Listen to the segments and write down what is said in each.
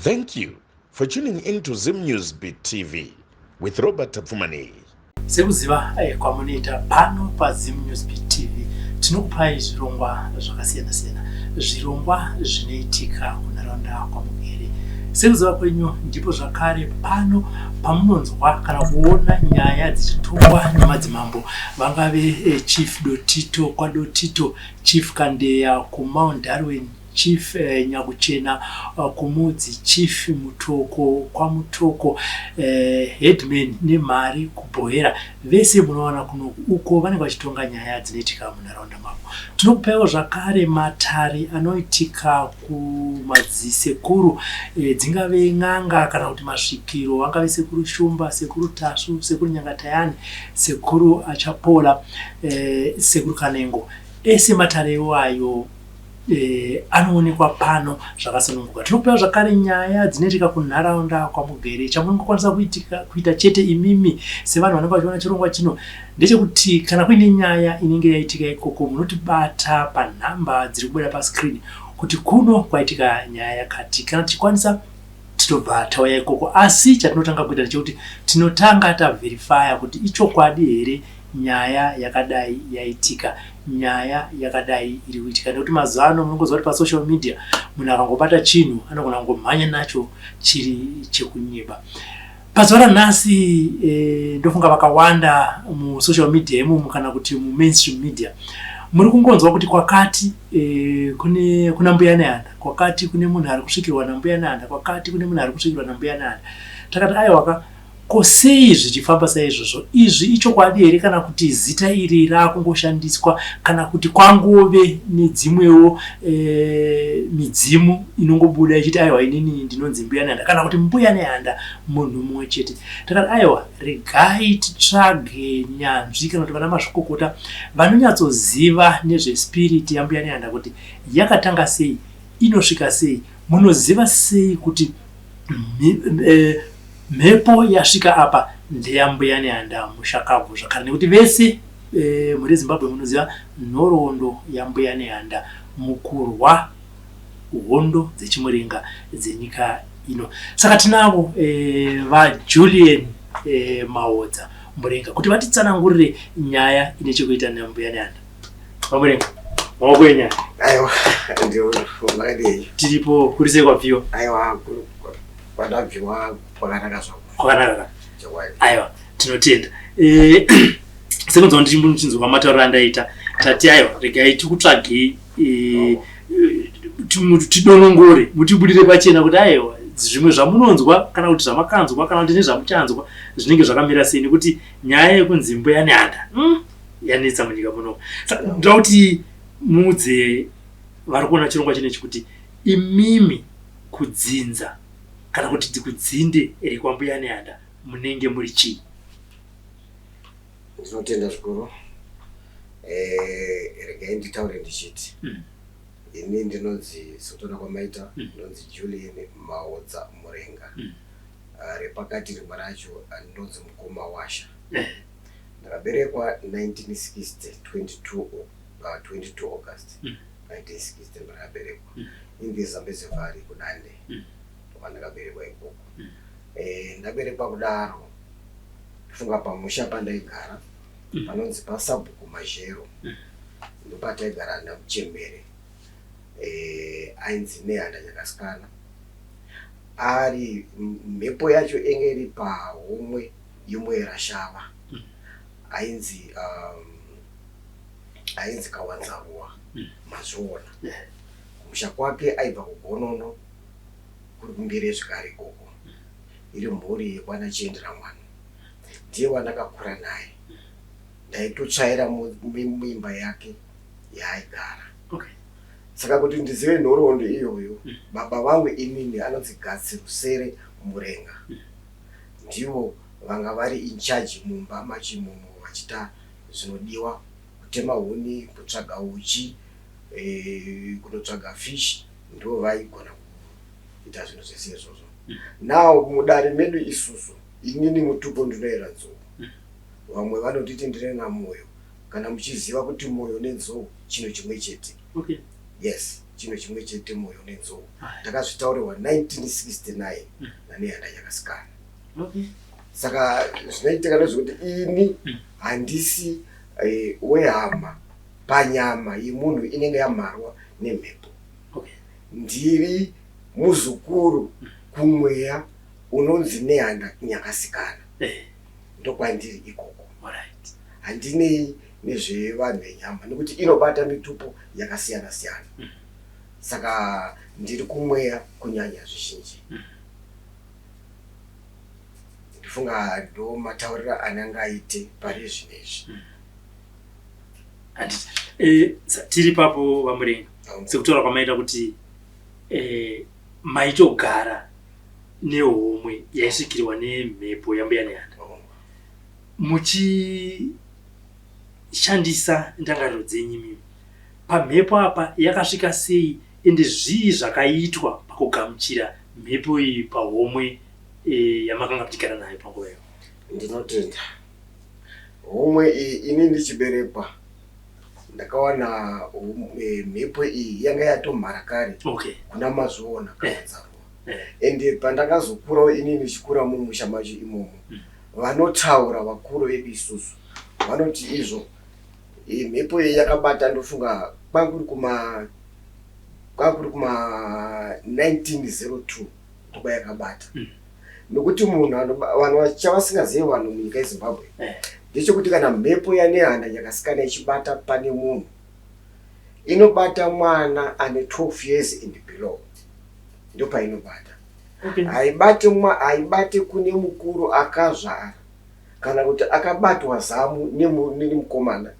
Thank you for tuning in to Zim News Beat TV with Robert Tapfumaneyi. Sekuziva kwamunoita pano paZim News Beat TV tinokupai zvirongwa zvakasiyana siyana, zvirongwa zvinoitika kunharaunda kwamugere. Sekuziva kwenyu ndipo zvakare pano pamunonzwa kana kuona nyaya dzichitongwa nemadzimambo vangave Chief Dotito kwaDotito, Chief Kandeya kuMount Darwin, Chief Nyakuchena kuMudzi, Chief Mutoko kwaMutoko, Headman Nemhari kuBhohera vese munowana kunoku uko vanenge vachitonga nyaya dzinoitika munharaunda mavo. Tinokupaiwo zvakare matare anoitika kumadzisekuru dzingave n'anga kana kuti masvikiro angave sekuru Shumba, sekuru Tasvu, sekuru Nyangatayani, sekuru Achapola, sekuru Kanengo. Ese matare iwayo anoonekwa pano zvakasununguka. Tinokupa zvakare nyaya dzinoitika kunharaunda kwamugere. Chamunongokwanisa kuita chete imimi sevanhu vanenge vachiona chirongwa chino ndechekuti kana kuine nyaya inenge yaitika ikoko munotibata panhamba dziri kubuda pascreen kuti kuno kwaitika nyaya yakati. Kana tichikwanisa tinobva tauya ikoko, asi chatinotanga kuita ndechekuti tinotanga taverifya kuti ichokwadi here nyaya yakadai yaitika, nyaya yakadai iri kuitika, nekuti mazuva ano munongoziva kuti pasocial media munhu akangobata chinhu anogona kungomhanya nacho chiri chekunyeba. Pazuva ranhasi ndofunga vakawanda musocial media imomo kana kuti mumainstream media muri kungonzwa kuti kwakati kune kuna Mbuya Nehanda, kwakati kune munhu ari kusvikirwa naMbuya Nehanda, kwakati kune munhu ari kusvikirwa naMbuya Nehanda. Takati aiwaka, ko sei zvichifamba saizvozvo? Izvi ichokwadi here kana kuti zita iri raakungoshandiswa kana kuti kwangove nedzimwewo midzimu inongobuda ichiti aiwa inini ndinonzi Mbuya Nehanda kana kuti Mbuya Nehanda munhu mumwe chete. Takati aiwa regai titsvage nyanzvi kana kuti vana mazvikokota vanonyatsoziva nezvespiriti yaMbuya Nehanda kuti yakatanga sei, inosvika sei, munoziva sei kuti mhepo yasvika apa ndeyaMbuya Nehanda mushakabvu zvakare, nekuti vese mhuri yeZimbabwe munoziva nhoroondo yaMbuya Nehanda mukurwa hondo dzechimurenga dzenyika ino. Saka tinavo vaJulian Maodza Murenga kuti vatitsanangurire nyaya ine chekuita naMbuya Nehanda. VaMurenga, maoko enyaya. Aiwa, ndiwo makadii? Tiripo, kuri sei kwabviwa? Aiwa, kwandabviwa kwakanaka zvako. Kwakanaka. Chokwadi. Aiwa, tinotenda. Sekunzwa ndichinzwa matauriro andaita, tati aiwa regai tikutsvagei tidonongore, mutibudire pachena kuti aiwa zvimwe zvamunonzwa kana kuti zvamakanzwa kana kuti nezvamuchanzwa zvinenge zvakamira sei, nekuti nyaya yekunzi Mbuya Nehanda yanetsa munyika muno. Saka ndoda kuti muudze vari kuona chirongwa chinechi kuti imimi kudzinza kana kuti kudzinde rekwaMbuya Nehanda munenge muri chii? Ndinotenda zvikuru. Regai nditaure ndichiti ini ndinonzi sokutaura kwamaita ndinonzi Julian Maodza Murenga. Repakati rimwe racho ndinonzi Mukoma Washa. Ndakaberekwa 1960 22 August 1960 ndakaberekwa in the Zambezi Valley kuDande, ndopandakaberekwa ikoko. Ndaberekwa kudaro, funga pamusha pandaigara panonzi pasabhuku Mazhero, ndopataigara namuchembere ainzi Nehanda Nyakasikana. Ari mhepo yacho inge iri pahomwe yemuera Shava, ainzi Kawanzaruwa Mazviona. Kumusha kwake aibva kuGonono kuri kumberi zvekare ikoko, iri mhuri yekwana Chienderamwana. Ndiye wandakakura naye, ndaitotsvaira muimba yake yaaigara. Saka kuti ndizive nhoroondo iyoyo, baba vangu inini anonzi Gatsi Rusere Murenga, ndivo vanga vari in charge mumba maChimomo, vachiita zvinodiwa, kutema huni, kutsvaga uchi, kunotsvaga fish, ndivo vaigona kuita zvinhu zvese izvozvo. Now mudare medu isusu, inini mutupo ndinoera nzou, vamwe vanotiti ndine namoyo. Kana muchiziva kuti moyo nenzou chinhu chimwe chete. Yes. Chinhu chimwe chete moyo nenzou. Ndakazvitaurirwa 1969 naNehanda Nyakasikana. Saka zvinoitika ndezvekuti ini handisi wehama panyama yemunhu inenge yamharwa nemhepo. Ndiri muzukuru kumweya unonzi Nehanda Nyakasikana. Ndokwandiri ikoko. Handinei nezvevanhu venyama nekuti inobata mitupo yakasiyana siyana. Saka ndiri kumweya kunyanya zvizhinji. Ndifunga ndo matauriro anangaite pari zvino izvi. Handiti tiri papo VaMurenga, sekutaura kwamaita kuti maitogara nehomwe yaisvikirwa nemhepo yaMbuya Nehanda, muchishandisa ndangariro dzenyu imimi, pamhepo apa yakasvika sei, ende zvii zvakaitwa pakugamuchira mhepo iyi pahomwe yamakanga muchigara nayo panguva iyo? Ndinotenda. Homwe iyi, ini ndichiberekwa ndakawana mhepo iyi yanga yatomhara kare kuna Mazviona Kawanzaruwa. Ende pandakazokurawo ini ndichikura mumusha macho imomo, vanotaura vakuru vedu isusu vanoti izvo mhepo iyi yakabata, ndofunga kwakuri kuma 1902 ndokwayakabata. Nokuti munhu vanhu chavasingazivi vanhu munyika yeZimbabwe ndechekuti kana mhepo yaNehanda Nyakasikana ichibata pane munhu, inobata mwana ane 12 years and below, ndopainobata. Haibati haibati kune mukuru akazvara kana kuti akabatwa zamu nemukomana.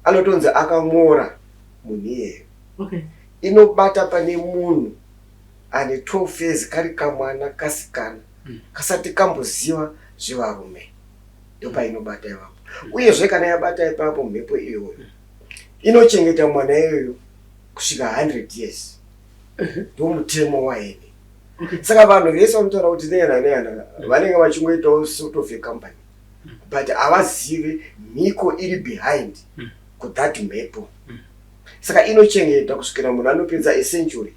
Anotonzi akamora munhu iyeyo. Inobata pane munhu ane 12 years, kari kamwana kasikana kasati kamboziva zvevarume, ndopainobata ipapo. Uyezve kana yabata ipapo, mhepo iyoyo inochengeta mwana iyoyo kusvika 100 years. Ndomutemo waene. Saka vanhu vese vanotaura kuti Nehanda Nehanda vanenge vachingoitawo sort of a company, but havazivi mhiko iri behind kuthat mhepo. Saka inochengeta kusvikira munhu anopedza a century,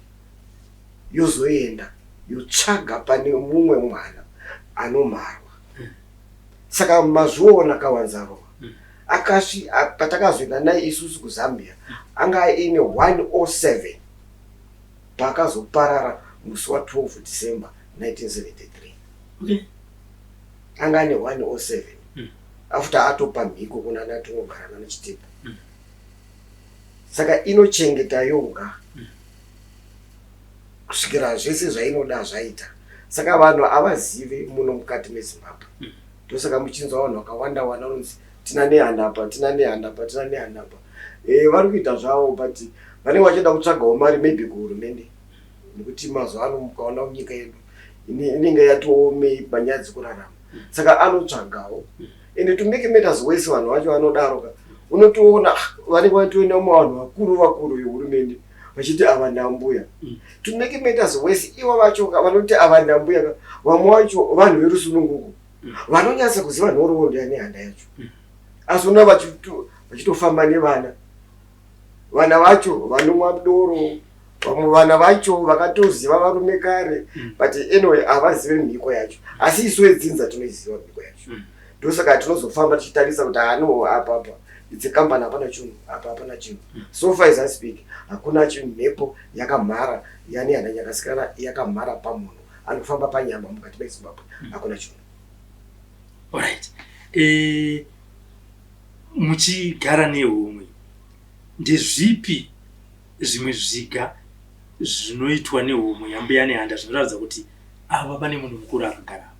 yozoenda yotsvaga pane mumwe mwana anomharwa. Saka Mazviona Kawanzaruwa patakazoenda naye isusu kuZambia anga aine 107 paakazoparara musi wa12 December 1973. Anga ane 107 after atopa mhiko kuna naTongogara nanaChitepo. Saka inochengeta yoga kusvikira zvese zvainoda zvaita. Saka vanhu havazive muno mukati meZimbabwe. Ndosaka muchinzwa vanhu vakawanda wanda vanonzi tina Nehanda apa, tina Nehanda apa, tina Nehanda apa. Vari kuita zvavo, but vanenge vachida kutsvagawo mari maybe kuhurumende, nekuti mazuva ano mukaona munyika yedu inenge yatoomei panyaya dzekurarama. Saka anotsvagawo. Ende to make matters worse, vanhu vacho vanodaro ka, unotoona vanenge vatoenda vanhu vakuru vakuru vehurumende vachiti ava ndambuya. To make matters worse, ivo vacho ka vanoti ava ndambuya ka, vamwe vacho vanhu verusununguko vanonyatsa kuziva nhoroondo yaNehanda yacho, asi una vachitofamba nevana, vana vacho vanomwa doro, vamwe vana vacho vakatoziva varume kare. But anyway, havazive mhiko yacho, asi isu vedzinza tinoiziva mhiko yacho. Ndosaka tinozofamba tichitarisa kuti ano apa apa it's a company, hapana chinhu apa, hapana chinhu. So far as I speak, hakuna chinhu, mhepo yakamhara yaNehanda Nyakasikana yakamhara pamunhu anofamba panyama mukati meZimbabwe, hakuna chinhu. Alright. Muchigara nehomwe, ndezvipi zvimwe zviga zvinoitwa nehomwe yaMbuya Nehanda zvinoratidza kuti ava pane munhu mukuru akagara?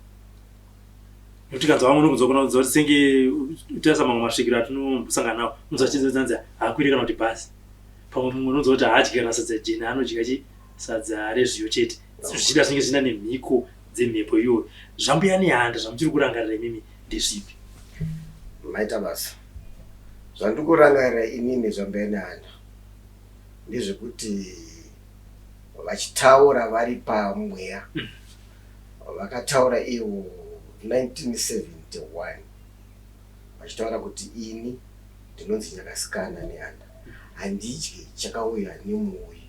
Nekuti kanzwa vamwe unokunzwa kuna kunzwa kuti senge utarisa mamwe masvikiro atinombosangana nawo, unonzwa achinzanzi haakwiri kana kuti bhazi. Pamwe mumwe unonzwa kuti haadyi kana sadza jena, anodya chi sadza rezviyo chete. Zvichida zvinenge zvina nemhiko dzemhepo iyoyo. ZvaMbuya Nehanda zvamuchiri kurangarira imimi ndezvipi? Maita basa. Zvandiri kurangarira inini zvaMbuya Nehanda ndezvekuti vachitaura vari pamweya, vakataura ivo 1971 vachitaura kuti ini ndinonzi Nyakasikana Nehanda, handidyi chakauya nemuuyi.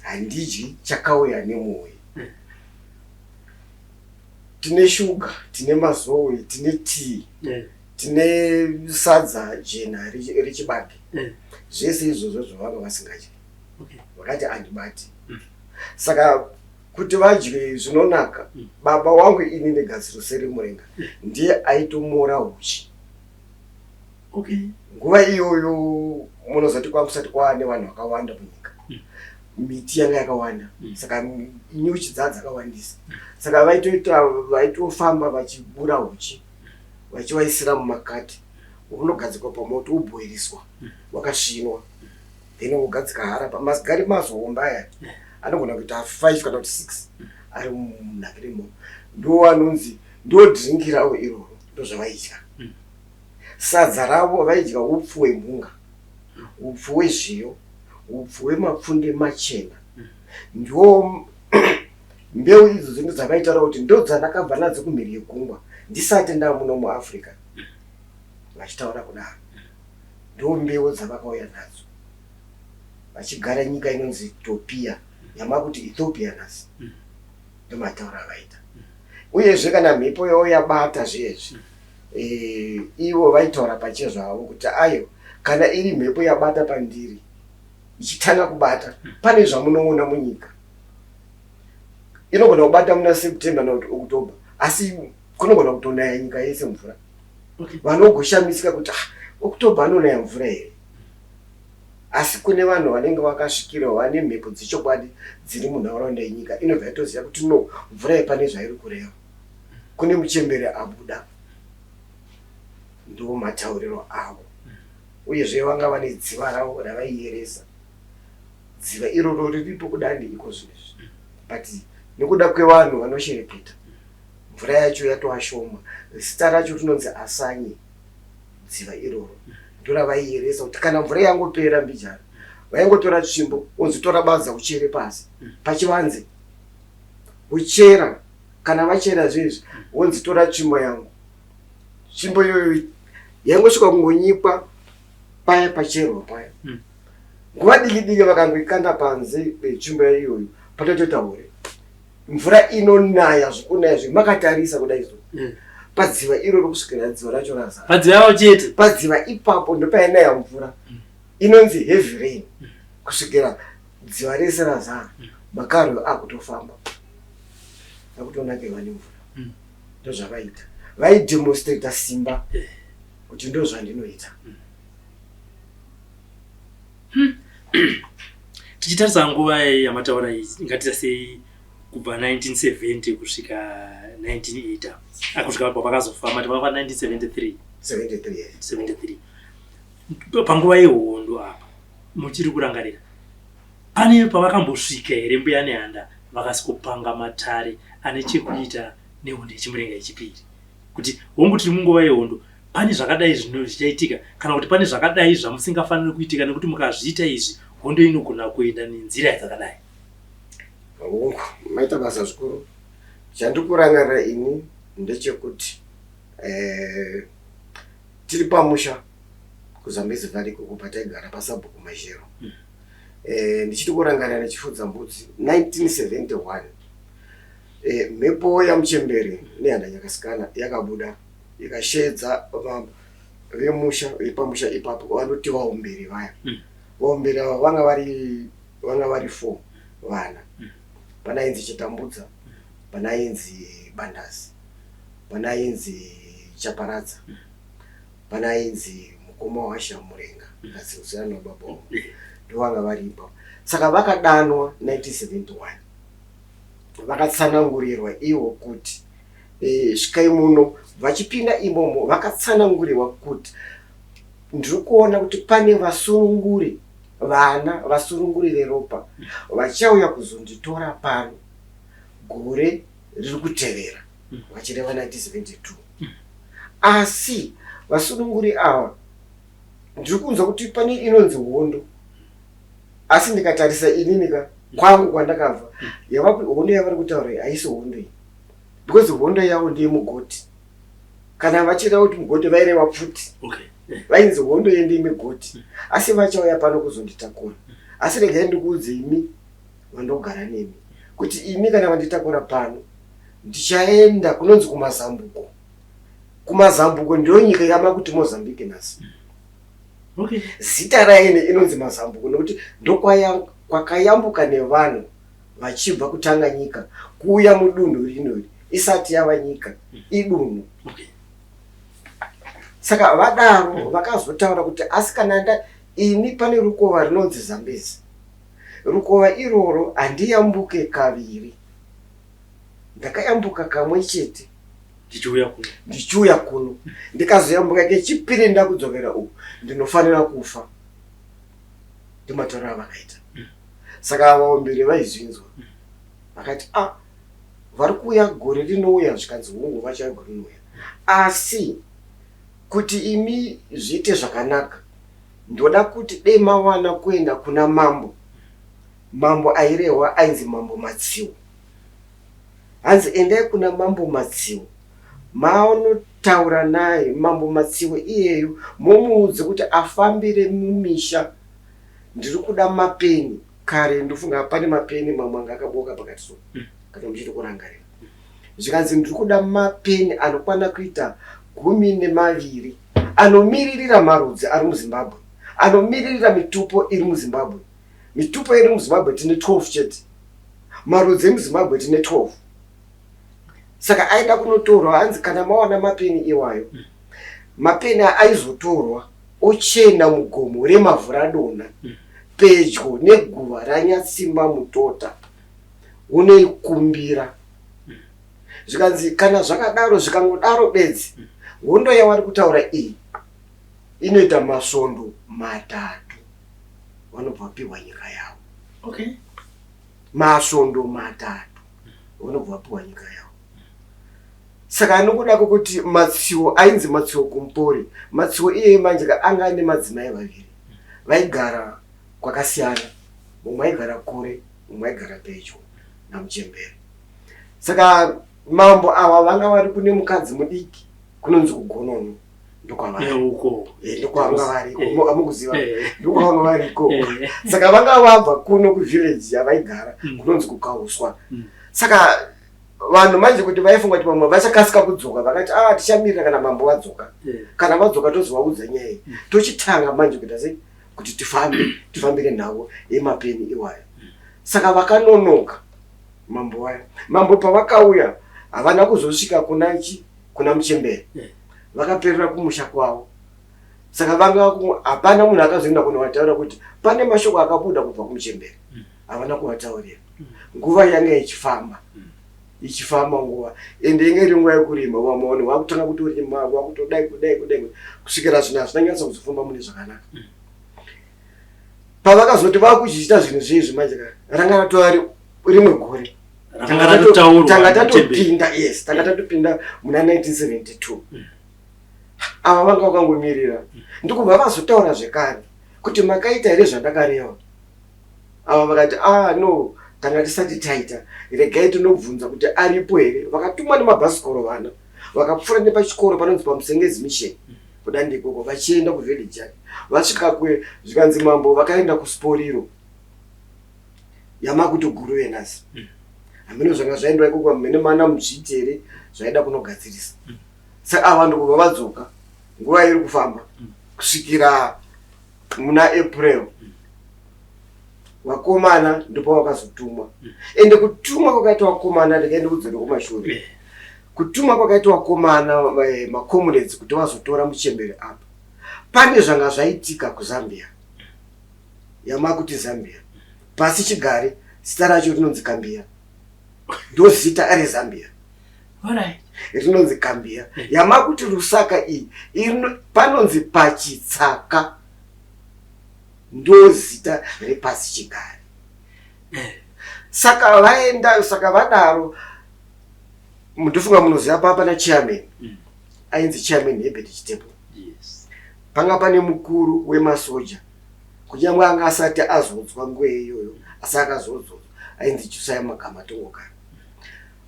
Handidyi chakauya nemuuyi. Tine shuga, tine mazowe, tine tii, tine sadza jena rechibage. Zvese izvozvo zvavanga vasingadyi. Vakati handibati. Saka kuti vadye zvinonaka, baba wangu ini negadziro seremurenga ndiye aitomora huchi. Nguva iyoyo munozati kwakusati kwaane vanhu vakawanda munyika. Miti yanga yakawanda. Saka nyuchi dzaa dzakawandisa. Saka vaitofamba vachibura huchi vachivaisira mumakati. Unogadzikwa pamoto wobhoiriswa wakasvinwa. Then wogadzika hara pamasigari mazohomba aya anogona kuita 5 kana kuti 6 ari munhakire imomo. Ndo anonzi ndo drink ravo iroro, ndozvavaidya. Sadza ravo vaidya upfu hwemhunga, upfu hwezviyo, upfu hwemapfunde machena. Ndo mbeu idzodzo ndo dzavaitaura kuti ndo dzandakabva nadzo kumhiri yegungwa ndisati ndamuno muAfrica. Vachitaura kudaro. Ndo mbeu dzavakauya nadzo vachigara nyika inonzi Ethiopia, yamakuti Ethiopia nhasi. Ndomataura avaita. Uyezve kana mhepo yavo yabata zviezvi, ivo vaitaura pachezvavo kuti ayo kana iri mhepo yabata pandiri ichitanga kubata, pane zvamunoona munyika. Inogona kubata muna September na October, asi kunogona kutonaya nyika yese mvura. Vanogoshamisika kuti October anonaya mvura here? Asi kune vanhu vanenge vakasvikirwa vane mhepo dzechokwadi dziri munharaunda yenyika inobva yatoziva kuti no, mvura iyi pane zvairi kureva. Kune muchembere abuda. Ndo matauriro avo. Uyezve vanga vane dziva ravo ravaiyeresa. Dziva iroro riripo kudandi iko zvinezvi. But nekuda kwevanhu vanoshereketa, mvura yacho yatova shoma. Zita racho rinonzi Asanye, dziva iroro. Ndoravaiyeresa kuti kana mvura yangopera mbijana, vaingotora tsvimbo onzi tora badza uchere pasi pachivanze. Uchera, kana vachera zvezvi, wonzi tora tsvimbo yangu. Tsvimbo iyoyo yaingosvika kungonyikwa paya pacherwa paya. Nguva diki diki vakangoikanda panze tsvimbo iyoyo, patotoita hure. Mvura inonaya zvekunaya zve makatarisa kudai so. Padziva iroro kusvikira dziva racho razara. Padziva ipapo chete. Padziva ipapo ndopainaya mvura. Inonzi heavy rain. Kusvikira dziva rese razara. Makarwe akutofamba. Akutonakirwa nemvura. Ndozvavaita. Vaidemonstrata simba kuti ndozvandinoita. Tichitarisa nguva yamataura iyi, ngatiita sei kubva 1970 kusvika 1980, kusvika pavakazofa, mati vakafa 1973. 73, yes. 73. Panguva yehondo apa, muchiri kurangarira pane pavakambosvika here Mbuya Nehanda vakasikopanga matare ane chekuita nehondo yeChimurenga yechipiri, kuti hongu tiri munguva yehondo, pane zvakadai zvino zvichaitika, kana kuti pane zvakadai zvamusingafaniri kuitika nekuti mukazviita izvi hondo inogona kuenda nenzira dzakadai? Hongu, maita basa zvikuru. Chandikurangarira ini ndechekuti tiri pamusha kuZambezi Valley ikoko pataigara pasabhuku Mazhero. Ndichiri kurangarira ndichifudza mbudzi 1971. Mhepo yamuchembere Nehanda Nyakasikana yakabuda ikasheedza vemusha vepamusha ipapo vanoti vaomberi vaya. Vaomberi ava vanga vari 4 vana. Panainzi Chitambudza, panainzi Bandazi, panainzi Chaparadza, panainzi mukoma waSha Murenga, naSilsana baba wangu. Ndovanga vari ipapo. Saka vakadanwa 1971. Vakatsanangurirwa ivo kuti svikai muno. Vachipinda imomo vakatsanangurirwa kuti ndiri kuona kuti pane vasununguri, vana vasununguri veropa vachauya kuzonditora pano gore riri kutevera, vachireva 1972. Asi vasununguri ava ndiri kunzwa kuti pane inonzi hondo, asi ndikatarisa inini ka kwangu kwandakabva, hondo yavari kutaura iyi haisi hondo iyi, because hondo yavo ndeyemugoti. Kana vachireva kuti mugoti vaireva pfuti. Vainzi hondo yendeyemigoti, asi vachauya pano kuzonditakura. Asi regai ndikuudze imi Vandogara nemi kuti imi kana vanditakura pano ndichaenda kunonzi kumazambuko. Kumazambuko ndiyo nyika yamakuti Mozambique nhasi. Okay. Zita raine inonzi Mazambuko nekuti ndokwakayambuka nevanhu vachibva kuTanganyika kuuya mudunhu rinori isati yava nyika idunhu. Okay. Saka vadaro vakazotaura kuti asi kana nda ini pane rukova rinonzi Zambezi. Rukova iroro handiyambuke kaviri. Ndakayambuka kamwe chete ndichiuya kuno. Ndichiuya kuno. Ndikazoyambuka kechipiri ndakudzokera uku ndinofanira kufa. Ndimatauro avakaita. Saka vaomberi vaizvinzwa. Vakati ah vari kuuya gore rinouya zvikanzi hungu vachauya gore rinouya. Asi kuti imi zviite zvakanaka ndoda kuti dei mawana kuenda kuna mambo. Mambo airehwa ainzi Mambo Matsiwo. Hanzi endai kuna Mambo Matsiwo maonotaura naye Mambo Matsiwo iyeyu momuudze kuti afambire mumisha ndiri kuda mapeni. Kare ndofunga pane mapeni mamwe anga akaboka pakati so kana muchiri kurangarira. Zvikanzi ndiri kuda mapeni anokwana kuita 12 anomiririra marudzi ari muZimbabwe, anomiririra mitupo iri muZimbabwe. Mitupo iri muZimbabwe tine 12 chete. Marudzi emuZimbabwe tine 12. Saka aida kunotorwa hanzi kana mawana mapeni iwayo, mapeni aizotorwa ochena mugomo reMavhuradonha pedyo neguva raNyatsimba Mutota unoikumbira. Zvikanzi kana zvakadaro zvikangodaro bedzi hondo yavari kutaura iyi inoita masvondo 3 vanobva vapiwa nyika yavo. Okay. Masvondo 3 vanobva vapiwa nyika yavo. Saka nokuda kwekuti Matsiwo ainzi Matsiwo Kumpori, Matsiwo iyeye manje ka anga ane madzimai vaviri vaigara kwakasiyana, mumwe aigara kure, mumwe aigara pedyo naMuchembere. Saka mambo ava vanga vari kune mukadzi mudiki kunonzi kuGonono ndokwavari. Uko. Ndokwavanga variko. Amukuziva. Ndokwavanga variko. Saka vanga vabva kuno kuvillage yavaigara kunonzi kuKauswa. Saka vanhu manje kuti vaifunga kuti vamwe vachakasika kudzoka vakati ah tichamirira kana mambo vadzoka. Kana vadzoka tozovaudza nyaya iyi. Tochitanga manje kuita sei kuti tifambe tifambire nhau yemapeni iwayo. Saka vakanonoka mambo waya. Mambo pavakauya havana kuzosvika kuna chi kuna Muchembere. Vakaperera kumusha kwavo. Saka vanga hapana munhu akazoenda kunovataura kuti pane mashoko akabuda kubva kuMuchembere. Havana kuvataurira. Nguva yanga ichifamba. Ichifamba nguva. Ende inge iri nguva yekurima vamwe vanhu vakutanga kutorima vakutodai kudai kudai kusvikira zvinhu hazvina nyatsa kuzofamba mune zvakanaka. Pavakazoti vakuchiita zvinhu zvezvi manje ka ranga ratova rimwe gore. Tanga tatopinda yes, tanga tatopinda muna 1972. Ava vanga vakangomirira. Ndikubva vazotaura zvekare kuti makaita here zvandakareva. Ava vakati ah no tanga tisati taita regai tinobvunza kuti aripo here. Vakatumwa nemabhasikoro vana vakapfuura nepachikoro panonzi paMusengezi Mission kuDande ikoko vachienda kuvillage yake. Vasvika kwe zvikanzi mambo vakaenda kuSporiro yamakuti Guruve nhasi. Hameno zvanga zvaendwa ikoko hameno mana muzviti here zvaida kunogadzirisa. Saka ava ndokubva vadzoka nguva iri kufamba kusvikira muna April vakomana ndipo vakazotumwa. Ende kutumwa kwakaita vakomana ndikaenda kudzoka kumashure. Kutumwa kwakaita vakomana macomrades kuti vazotora Muchembere apa. Pane zvanga zvaitika kuZambia. Yamakuti Zambia. Pasi chigare zita racho rinonzi Kambia. Ndozita reZambia. Alright. Rinonzi Kambia. Yamakuti Lusaka iyi panonzi Pachitsaka. Ndozita repasi chigare. Saka vaenda saka vadaro ndofunga munoziva papa na chairman. Ainzi chairman Herbert Chitepo. Yes. Panga pane mukuru wemasoja. Kunyangwe anga asati azodzwa nguva iyoyo asi akazodzwa ainzi Josiah Magama Tongogara.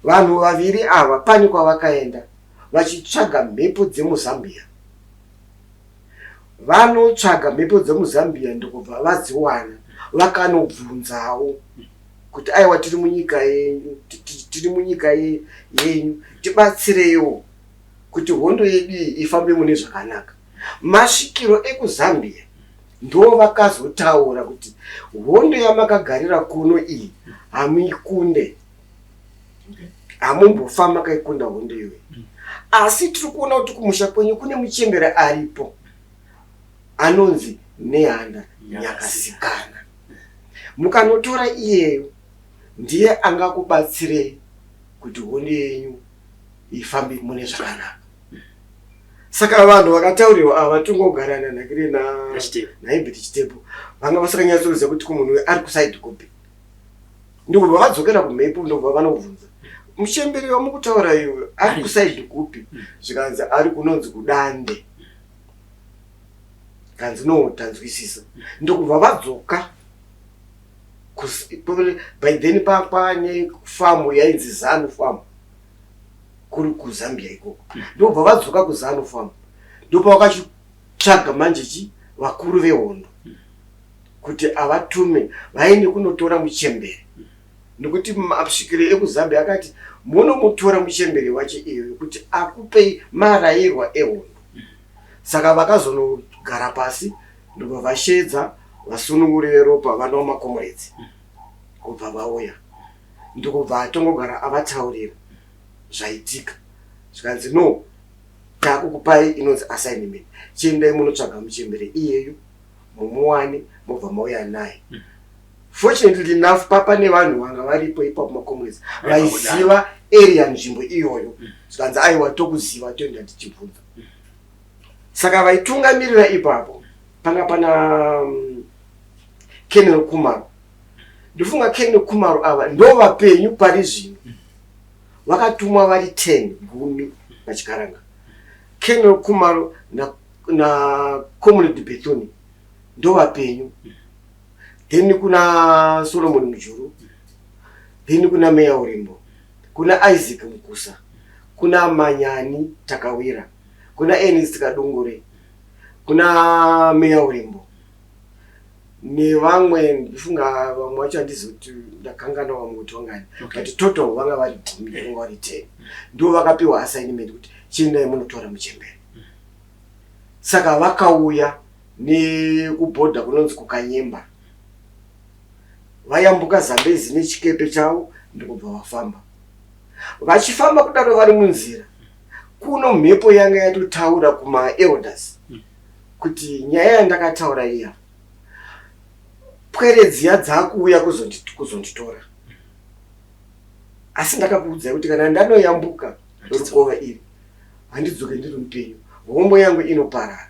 Vanhu vaviri ava pane kwavakaenda vachitsvaga mhepo dzemuZambia. Vanotsvaga mhepo dzemuZambia ndokubva vadziwana vakanobvunzawo. Kuti aiwa, tiri munyika yenyu, tiri munyika yenyu, tibatsireiwo kuti hondo yedu iyi ifambe mune zvakanaka. Masvikiro ekuZambia ndo vakazotaura kuti hondo yamakagarira kuno iyi hamuikunde, hamumbofa makaikunda hondo iyoyi. Asi tiri kuona kuti kumusha kwenyu kune muchembere aripo anonzi Nehanda Nyakasikana. Mukanotora iyeyo, ndiye angakubatsirei kuti hondo yenyu ifambe mune zvakanaka. Saka vanhu vakataurirwa ava tingogara nanhakire naHebert Chitepo vanga vasakanyatsoziva kuti kumunhu uyu ari kusaidi kupi. Ndokubva vadzokera kumhepo, ndokubva vanobvunza muchembere wamukutaura iwe ari kusaidi kupi. Zvikanzi ari kunonzi kuDande. Kanzi no, tanzwisisa. Ndokubva vadzoka. By then pane famu yainzi Zanu Farm kuri kuZambia ikoko. Ndobva vadzoka kuZanu Farm, ndopavakachitsvaga manje chi vakuru vehondo kuti avatume vaende kunotora muchembere, nekuti masvikiro ekuZambia akati munomutora muchembere wacho iyoyo kuti akupei marayirwa ehondo. Saka vakazonogara pasi, ndobva vashedza vasununguri veropa vanova macomrades, kubva vauya, ndokubva atongogara avataurira zvaitika. Zvikanzi no, takukupai inonzi assignment, chiendai munotsvaga muchembere iyeyo, mumuwane, mobva mauya naye. Fortunately enough, papa nevanhu vanga varipo ipapo, macomrades vaiziva area, nzvimbo iyoyo. Zvikanzi aiwa, tokuziva, toenda tichibvunza. Saka vaitungamirira ipapo panga pana Colonel Kumaro. Ndofunga Colonel Kumaro ava ndo vapenyu pari zvino. Vakatumwa vari 10, 10 pachikaranga. Colonel Kumaro na Comrade Bethuni ndo vapenyu. Then kuna Solomon Mujuru, then kuna Meya Urimbo, kuna Isaac Mukusa, kuna Manyani Takawira, kuna Ernest Kadungure, kuna Meya Urimbo nevamwe. Ndifunga vamwe vacho handizivi kuti ndakangana vamwe kuti vangani. But total vanga vari 10, vanga vari 10. Ndo vakapiwa assignment kuti chiendai munotora muchembere. Saka vakauya nekubhodha kunonzi kuKanyemba, vayambuka Zambezi nechikepe chavo, ndokubva vafamba. Vachifamba kudaro, vari munzira kuno, mhepo yanga yatotaura kumaelders kuti nyaya yandakataura iya, pwere dziya dzakuuya kuzonditora, asi ndakakuudzai kuti kana ndanoyambuka rukova iri handidzoke ndiri mupenyu, hombo yangu inoparara,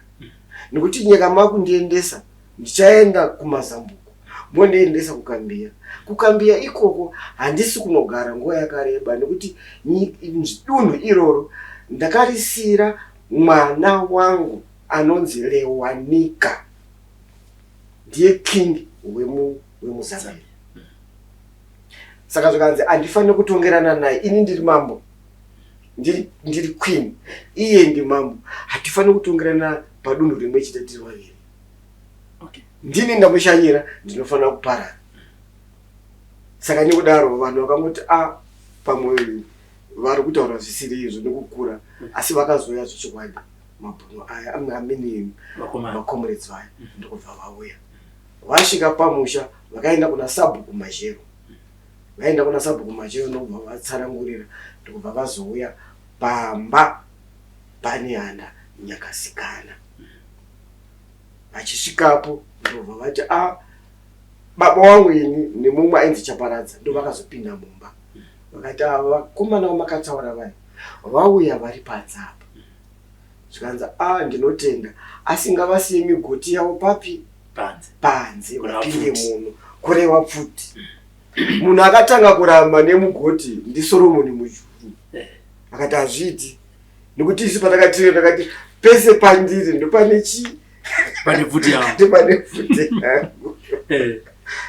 nekuti nyika makundiendesa ndichaenda kumazambuko, mondiendesa kuKambiya. KuKambiya ikoko handisi kunogara nguva yakareba, nekuti dunhu iroro ndakarisiyira mwana wangu anonzi Lewanika, ndiye king wemuZambia. Saka zvikanzi handifaniri kutongerana naye, ini ndiri mambo, ndiri queen, iye ndimambo, hatifaniri kutongerana padunhu rimwe chete tiri vaviri. Ndini ndamushanyira, ndinofanira kuparara. Saka nekudaro vanhu vakangoti a pamwe vari kutaura zvisiri izvo nekukura, asi vakazouya zvechokwadi mabhunu aya amini, macomrades vaya, ndokubva vauya. Vasvika pamusha, vakaenda kuna Sabhuku Mazhero. Vaenda kuna Sabhuku Mazhero, ndokubva vatsanangurira, ndokubva vazouya pamba paNehanda Nyakasikana. Vachisvikapo, ndobva vati a baba wangu ini nemumwe ainzi Chaparadza ndo vakazopinda mumba. Vakati ava vakomana vamakataura vaya vauya, vari panze apa. Zvikanzi a ndinotenda, asi ngavasiye migoti yavo papi? Panze. Panze, vapinde muno, kureva pfuti. Munhu akatanga kuramba nemugoti ndiSolomoni Mujuru. Akati hazviiti, nekuti isu patakatira takati pese pandiri ndopane chii? Pane pfuti yavo. Ndopane pfuti yangu.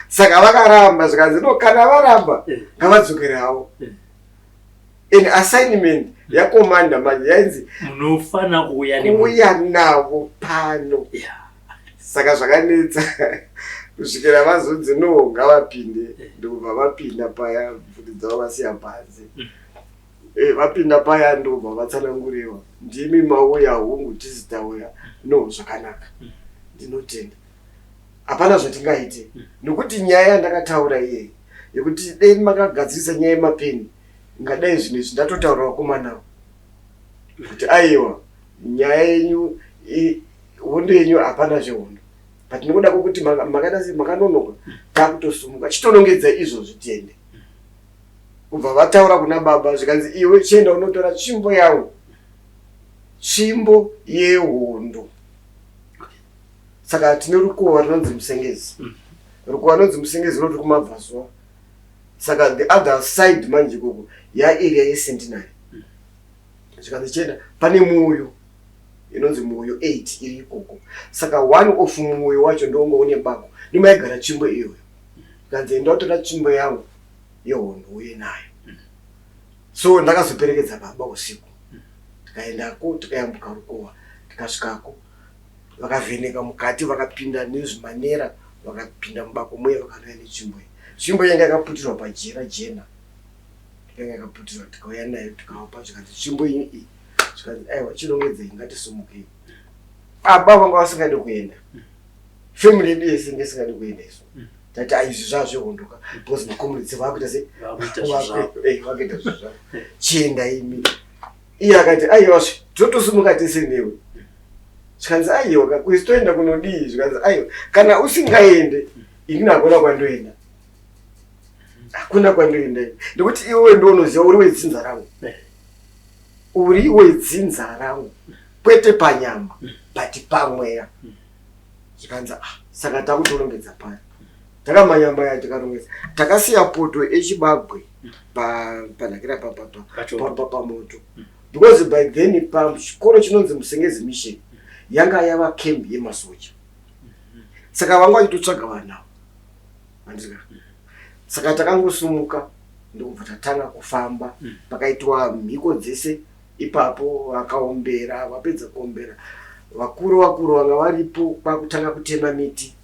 Saka vakaramba. Zvikanzi no, kana varamba ngavadzokere havo. And assignment yakomanda manje yainzi munofana kuuya kuuya navo pano. Saka zvakanetsa. Kusvikira vazonzi no, ngavapinde. Ndokubva vapinda paya, pfuti dzavo vasiya panze. Vapinda paya, ndokubva vatsananguriwa: "Ndimi mauya?" "Hungu, tisi tauya." "No, zvakanaka, ndinotenda. Hapana zvatingaite, nokuti nyaya yandakataura iyei yekuti dei makagadzirisa nyaya yemapeni, ngadai zvinhu izvi ndatotaura vakomanawo kuti aiwa, nyaya yenyu hondo yenyu hapana zvehondo, but nekuda kwekuti makaita sei, makanonoka, takutosumuka, chitonongedza izvozvi tiende." Kubva vataura kuna baba, zvikanzi, "Iwe chienda unotora tsvimbo yangu, tsvimbo yehondo." Saka tine rukova runonzi Musengezi. Rukova runonzi Musengezi runoti kumabvazuva. Saka the other side manje ikoko yaarea yeCentenary. Zvikanzi, "Chienda pane muyo inonzi Muyo 8 iri ikoko." Saka one of muyo wacho ndongo une bako, ndomaigara tsvimbo iyoyo. Zvikanzi, "Enda utora tsvimbo yangu yehondo uye nayo." So ndakazoperekedza baba usiku, tikaendako, tikayambuka rukova, tikasvikako, vakavheneka mukati, vakapinda nezvimanera, vakapinda mubako muye, vakanouya netsvimbo iyi. Tsvimbo yanga yakaputirwa pajira jena, yanga yakaputirwa. Tikauya nayo, tikavapa. Zvikanzi, "Tsvimbo yenyu iyi." Zvikanzi, "Aiwa, chirongedzei, ngatisumukei." Baba vanga vasingadi kuenda, family yedu yese inge isingadi kuenda. Isu tati, "Aizvi zvazvehondoka," because macomrades vakuita sei? Vakuita zvinhu zvavo. Vakuita zvinhu zvavo. "Chienda imi." Iye akati, "Aiwazve, totosumuka tese newe." Zvikanzi, "Aiwa, kuisi toenda kunodii?" Zvikanzi, "Aiwa, kana usingaende, inini hakuna kwandoenda, hakuna kwandoenda, nekuti iwewe ndounoziva uri wedzinza rangu, uri wedzinza rangu, kwete panyama but pamweya." Zvikanzi, "Ah." Saka takutorongedza paya, takamanya-manya, tikarongedza, takasiya poto echibagwe panhakira Pachoto. pamoto, because by then pachikoro chinonzi Musengezi Mission yanga yava camp yemasoja. Saka vanga vachitotsvaga vanhu ava, handika? Saka takangosumuka, ndokubva tatanga kufamba. Pakaitwa mhiko dzese ipapo, vakaombera. Vapedza kuombera, vakuru vakuru vanga varipo kwakutanga kutema miti.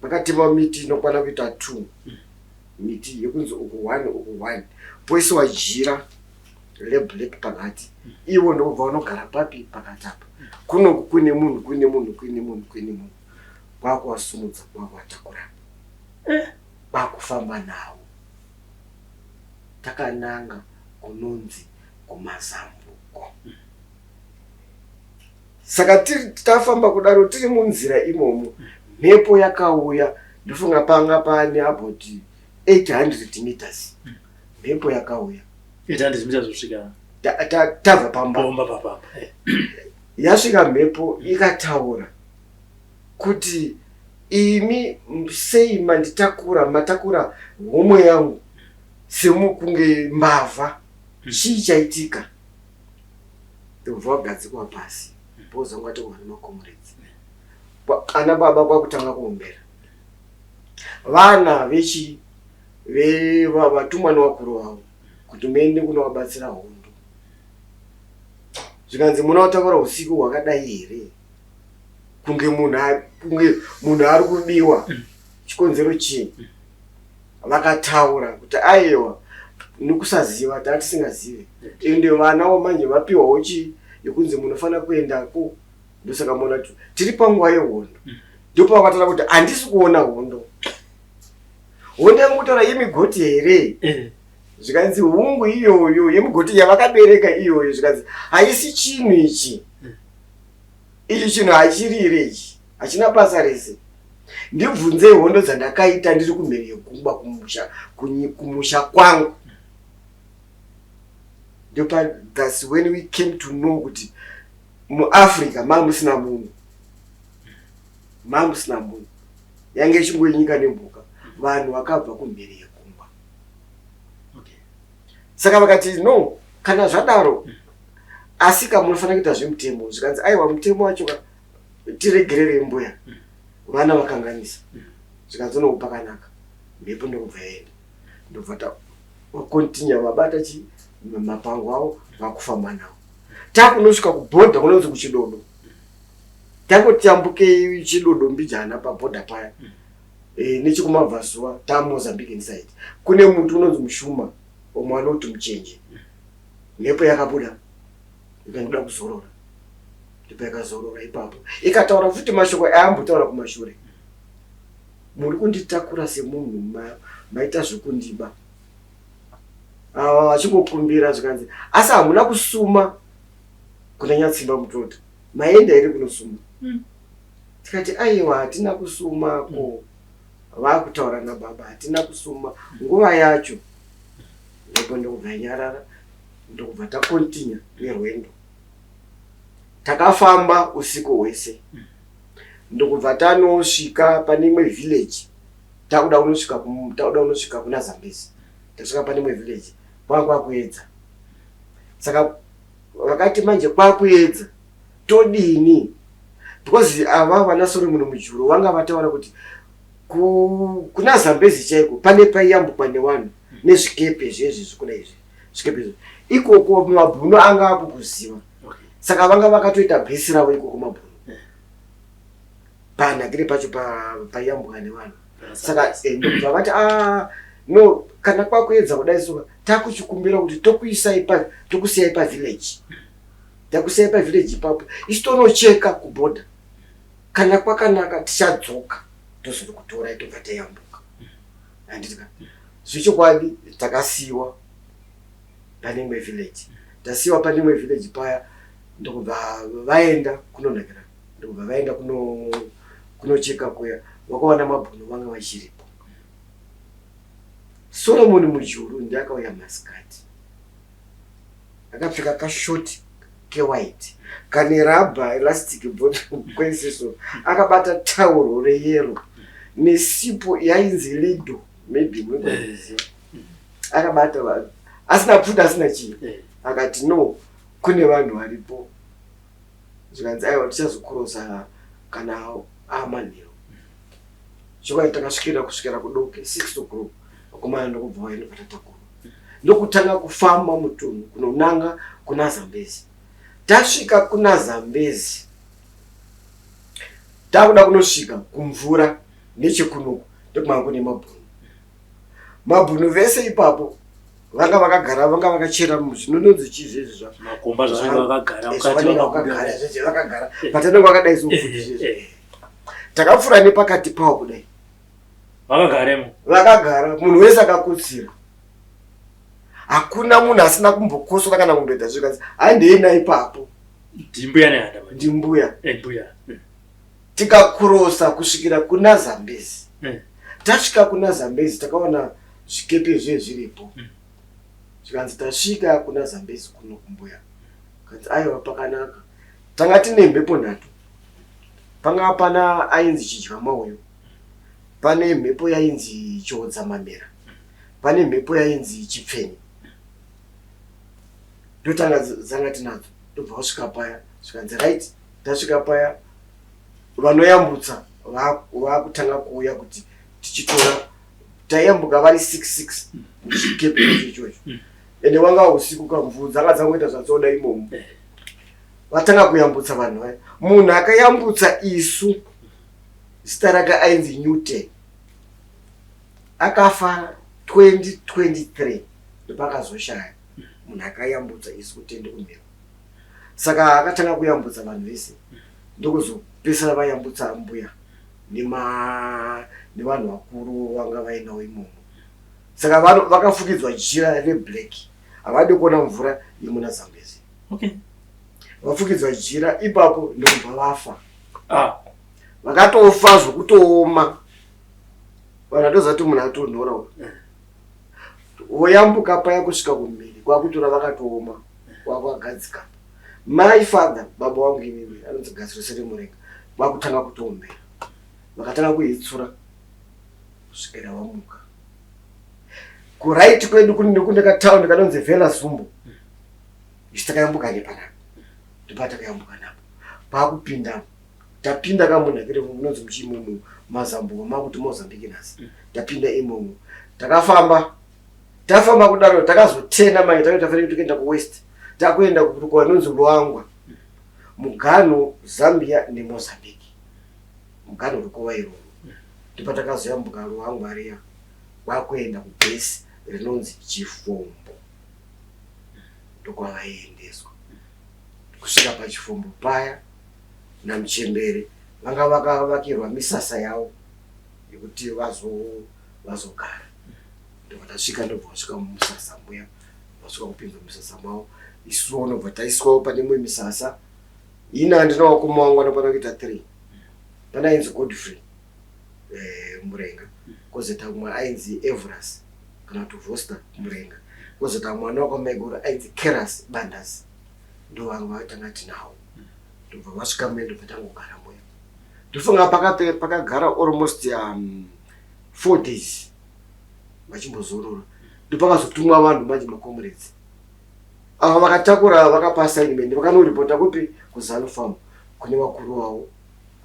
Vakatema miti inokwana kuita two miti, yekunzi uku one, uku one, poisiwa jira reblack pakati. Ivo ndokubva vanogara papi? Pakati apa. Kunoku kuine munhu, kuine munhu, kuine munhu, kuine munhu. Kwakuvasumudza, kwakuvatakura, kwakufamba navo takananga kunonzi kuMazambuko. Saka tafamba kudaro, tiri munzira imomo, mhepo yakauya. Ndofunga panga pane about 800 meters, mhepo yakauya. 800 meters kusvika Tabva pamba. Pomba papapa. Yasvika mhepo, ikataura kuti, "Imi sei manditakura, matakura homwe yangu semukunge mbavha? Chii chaitika?" Ndobva wagadzikwa pasi, because vanga vatorwa nemacomrades. Ana baba kwakutanga kuombera vana vechi vatumwa nevakuru vavo kuti muende kunovabatsira hondo. Zvikanzi, "Munovatakura usiku hwakadai here, kunge munhu kunge munhu ari kubiwa? Chikonzero chii?" Vakataura kuti, "Aiwa, nekusaziva, taa tisingazive." Ende vanawo manje vapiwawo chii yekunzi munofanira kuendako. Ndosaka muona kuti tiri panguva yehondo. Ndopavakataura kuti, "Handisi kuona hondo. Hondo yamukutaura yemigoti here?" Zvikanzi, "Hungu, iyoyo yemugoti yavakabereka iyoyo." Zvikanzi, "Haisi chinhu ichi. Ichi chinhu hachirire, ichi hachina basa rese. Ndibvunzei hondo dzandakaita ndiri kumhiri yegungwa, kumusha, kumusha kwangu." Ndopa that's when we came to know kuti muAfrica mamusina munhu, mamusina munhu, yange ichingonyika nemhuka, vanhu vakabva kumhiri yegungwa. Saka vakati, "No, kana zvadaro, asi ka munofanira kuita zvemutemo." Zvikanzi, "Aiwa, mutemo wacho ka, tiregererei mbuya, vana vakanganisa." Zvikanzi, "No, pakanaka." Mhepo ndokubva yaenda, ndobva tacontinue, vabata chi mapango avo, vakufamba nawo. Takunosvika kubhodha kunonzi kuChidodo. Tangoti yambukei Chidodo mbijana pabhodha paya. Nechekumabvazuva taMozambique inside kune muti unonzi mushuma, umwe anoti muchenje. Mhepo yakabuda ikandoda kuzorora, ndipo yakazorora ipapo, ikataura futi mashoko ayambotaura kumashure: "Muri kunditakura semunhu maita zvekundiba." Ava vachingokumbira, zvikanzi, "Asi hamuna kusuma kuna Nyatsimba Mutota? Maenda here kunosuma?" Tikati, "Aiwa, hatina kusuma ko." Vakutaura nababa, "Hatina kusuma nguva yacho." Ndipo ndokubva yanyarara, ndokubva tacontinue nerwendo. Takafamba usiku hwese, ndokubva tanosvika pane imwe village. Takuda kunosvika kuna Zambezi. Tasvika pane imwe village, kwanga kwakuedza. Saka vakati, "Manje kwakuedza, todini?" Because ava vana Solomon Mujuru vanga vataura kuti kuna Zambezi chaiko pane paiyambukwa nevanhu nezvikepe zvezvi zvikuna izvi, zvikepe izvi. Ikoko mabhunu anga akukuziva. Saka vanga vakatoita bhesi ravo ikoko mabhunu, panhakire pacho paiyambuka nevanhu. Saka ndokubva vati, "Ah, no, kana kwakuedza kudai soka, takuchikumbira kuti tokuisai pa tokusiyai pavillage, takusiyai pavillage ipapo, isi tonocheka kubhodha. Kana kwakanaka tichadzoka tozokutorai." Tobva tayambuka, handiti? Zvechokwadi takasiyiwa pane imwe village. Tasiyiwa pane imwe village paya, ndokubva vaenda kunonakira, ndokubva vaenda kunocheka kuya, vakawana mabhunu vanga vachiripo. Solomon Mujuru ndiye akauya masikati, akapfeka kashort kewhite kane rubber elastic kwesiso, akabata tauro reyellow nesipo yainzi Lido, maybe munoiziva. Akabata asina pfuta, asina chii. Akati, "No, kune vanhu varipo." Zvikanzi, "Aiwa, tichazocrossa kana amanheru." Chokwadi takasvikira kusvikira kudoke 6 o'clock. Vakomana ndokubva vaenda patatakura, ndokutanga kufamba mutunhu kunonanga kuna Zambezi. Tasvika kuna Zambezi, takuda kunosvika kumvura nechekunoku, ndokumanga kune mabhunu. Mabhunu vese ipapo vanga vakagara, vanga vakachera zvinononzi chii zvezvi makomba zvavanenge vakagara mukati. Zvavanenge vakabuda. Vakagara zvese vakagara patanenge vakadai sofuti zvezvi. Takapfuura nepakati pawo kudai. Vakagaremo. Vakagara, munhu wese akakutsira, hakuna munhu asina kumbokosora kana kumboita zvikanzi, "Handei ipapo." Ndimbuya Nehanda manje? Ndimbuya. Mbuya. Tikacrossa kusvikira kuna Zambezi. Tasvika kuna Zambezi, takaona zvikepe zve zviripo. Zvikanzi, "Tasvika kuna Zambezi kuno kumbuya." Kanzi, "Aiwa, pakanaka." Tanga tine mhepo nhatu. Panga pana ainzi Chidya Mauyo, pane mhepo yainzi Chiodza Mamera, pane mhepo yainzi Chipfeni. Ndotanga dzanga tinadzo. Ndobva wasvika paya, zvikanzi, "Right, tasvika paya." Vanoyambutsa vakutanga kuuya kuti tichitora. Taiyambuka vari 66 muchikepe icho ichocho. Ende wanga usiku, kamvuu dzanga dzangoita zvadzoda imomo. Vatanga kuyambutsa vanhu vaya. Munhu akayambutsa isu, zita rake ainzi Newton, akafa 2023, ndopakazoshaya munhu akayambutsa isu kutende kumhepo. Saka akatanga kuyambutsa vanhu vese, ndokuzopesera vayambutsa mbuya nevanhu vakuru vanga vainawo imomo. Saka vakafukidzwa jira reblack, havadi kuona mvura yemuna Zambezi. Vafukidzwa jira ipapo, ndokubva vafa. Vakatofa zvokutooma, vanhu vatoziva kuti munhu atonhora uyu. Voyambuka paya kusvika kumhiri, kwakutora vakatooma, kwakagadzika. My father, baba wangu inini, anonzi Gaziro Murenga, vakutanga kutoombera, vakatanga kuhitsura kusvikira vamuka. Kuright kwedu kune kataundi kanonzi Vela Zumbo. Isu takayambuka nepanapa, ndopatakayambuka napo paakupinda. Tapinda kamunhakire munonzi muchiimomo mazambuko, makuti Mozambique nhasi. Tapinda imomo, takafamba, tafamba kudaro, takazotena manje tange tafanira kuti kuenda kuwest, takuenda kwanonzi Luangwa, mugano Zambia neMozambique, mugano uri kuva iroro. Ndopatakazoyambuka Ruangwa riya kwakuenda kubhesi rinonzi Chifombo. Ndokwavaiendeswa. Kusvika paChifombo paya naMuchembere vanga vakavakirwa misasa yavo yekuti vazogara. Ndobva tasvika ndobva vasvika mumusasa muya vasvika kupinza musasa mavo isuwo ndobva taiswawo pane imwe misasa. Ini handina wakoma wangu anokwana kuita 3. Pane ainzi Godfrey eh, Murenga kozoita umwe ainzi Evras kana kuti Voster Murenga kozoita mwana wakwamaiguru ainzi Keras Bandas ndo vanga vatanga tinawo ndobva vasvika muya ndobva tangogara muya ndofunga pakagara almost 4 days vachimbozorora ndopakazotumwa vanhu manje macomrades ava vakatakura vakapa assignment vakanoripota kupi kuZanu Farm kune vakuru vavo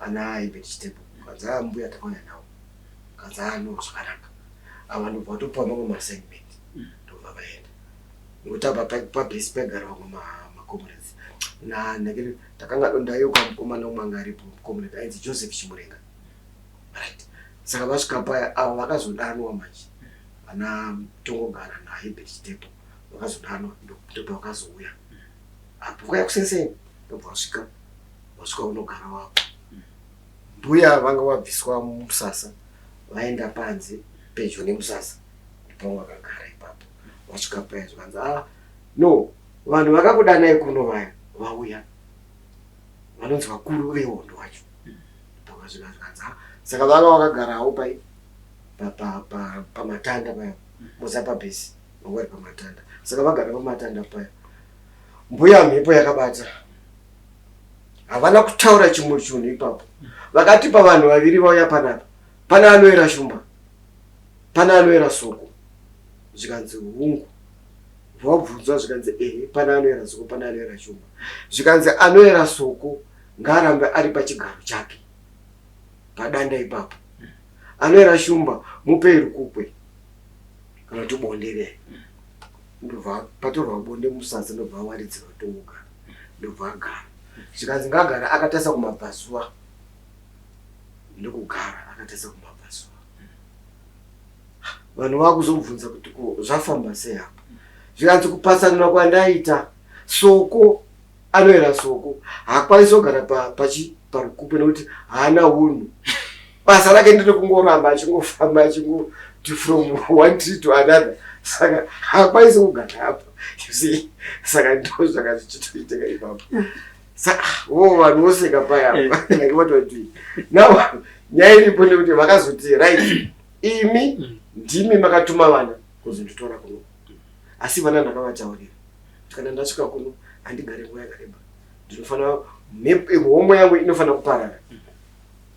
ana Herbert Chitepo kanzi aya mbuya takauya nawo kanzi aya no zvakanaka ava ndobva vatopiwa mamwe maassignment ndobva vaenda nekuti apa pabhesi paigara vamwe macomrades takanga ndayeuka mukomana umwe anga aripo comrade ainzi Joseph Chimurenga right saka vasvika paya avo vakazodanwa manje ana Tongogara naHerbert Chitepo vakazodanwa ndobva vakazouya apo vakauya kusenseni ndobva vasvika vasvika unogara wako mbuya vanga vabviswa mumusasa vaenda panze pedyo nemusasa ndipavanga vakagara ipapo vasvika paya zvikanzi ah no vanhu vakakudanai kuno vaya vauya vanonzi vakuru vehondo vacho pakasvika zvikanzi ah saka vanga vakagarawo pai pamatanda paya muza pabhesi vanga vari pamatanda saka vagara pamatanda paya mbuya mhepo yakabata havana kutaura chimwe chinhu ipapo vakati pavanhu vaviri vauya panapa pane anoera shumba pane anoera soko zvikanzi hungu vabvunzwa zvikanzi ehe pane anoera soko pane anoera shumba zvikanzi anoera soko ngaarambe ari pachigaro chake padanda ipapo anoera shumba mupei rukukwe kana kuti bonde riya ndobva patorwa bonde musadza ndobva awaridzirwa tongogara ndobva agara zvikanzi ngaagara akatarisa kumabvazuva ndokugara akatarisa kumabvazuva vanhu vakuzobvunza kuti ko zvafamba sei apa zvikanzi kupatsanura kwandaita soko anoera soko haakwanisi kugara pachi parukukwe nekuti haana unhu basa rake nderekungoramba achingofamba achingoti from one tree to another saka haakwanisi kugara apa you see saka ndo zvaka zvichitoitika ipapo saka wo vanhu voseka paya apa like what we doing now nyaya iripo ndekuti vakazoti right imi ndimi makatuma vana kuzonditora kuno asi vana ndakavataurira kuti kana ndasvika kuno handigare nguva yakareba ndinofanira homwe yangu inofanira kuparara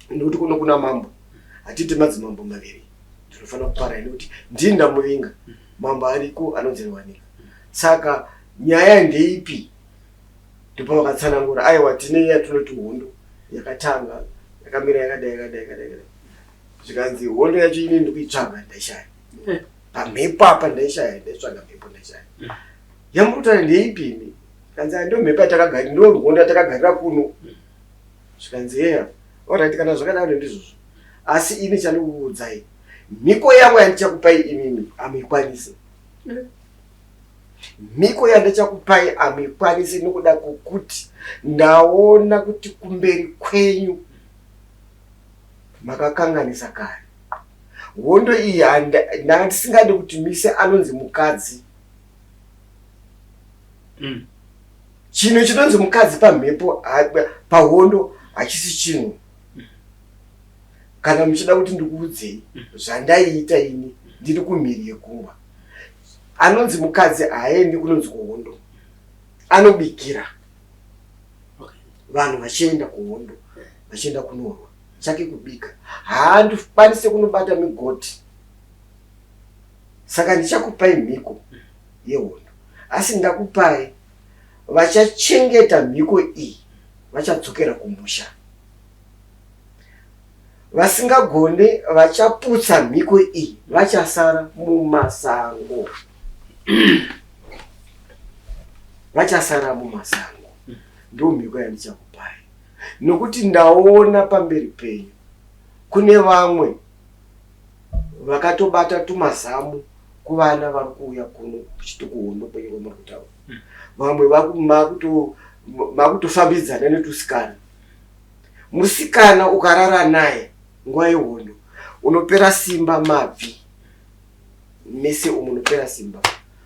nekuti kuno kuna mambo hatiti madzimambo maviri ndinofanira kuparara nekuti ndini ndamuvinga mambo ariko anonzi Riwanika saka nyaya ndeipi ndipo vakatsanangura aiwa tine yatinoti hondo yakatanga yakamira yakadai yakadai yakadai yakadai zvikanzi hondo yacho ini ndikuitsvaga ndaishaya pamhepo apa ndaishaya ndaitsvaga mhepo ndaishaya yamuri kutaura ndeipi imi kanzi ndo mhepo yatakagarira ndo hondo yatakagarira kuno zvikanzi heya alright kana zvakadaro ndizvozvo asi ini chandikukuudzai mhiko yangu yandichakupai imimi hamuikwanisi mhiko yandichakupai hamuikwanisi nokuda kwokuti ndaona kuti kumberi kwenyu makakanganisa kare hondo iyi ndanga ndisingadi kuti mise anonzi mukadzi Chinhu chinonzi mukadzi pamhepo pahondo hachisi chinhu. Kana muchida kuti ndikuudzei zvandaiita ini ndiri kumhiri yegungwa. Anonzi mukadzi haaendi kunonzi kuhondo. Anobikira vanhu vachienda kuhondo vachienda kunorwa. Chake kubika. Haandikwanise kunobata migoti. Saka ndichakupai mhiko yehondo. Asi ndakupai vachachengeta mhiko iyi vachadzokera kumusha. Vasingagone vachaputsa mhiko iyi vachasara mumasango. Vachasara mumasango. Ndo mhiko yandichakupai. Nokuti ndaona pamberi penyu kune vamwe. Vakatobata tumazamu kuvana vari kuuya kuno kuchiti kuhondo kwenyu kwamuri kutaura. Vamwe makutofambidzana netusikana. Musikana ukarara naye nguva yehondo unopera simba mabvi mese umu unopera simba.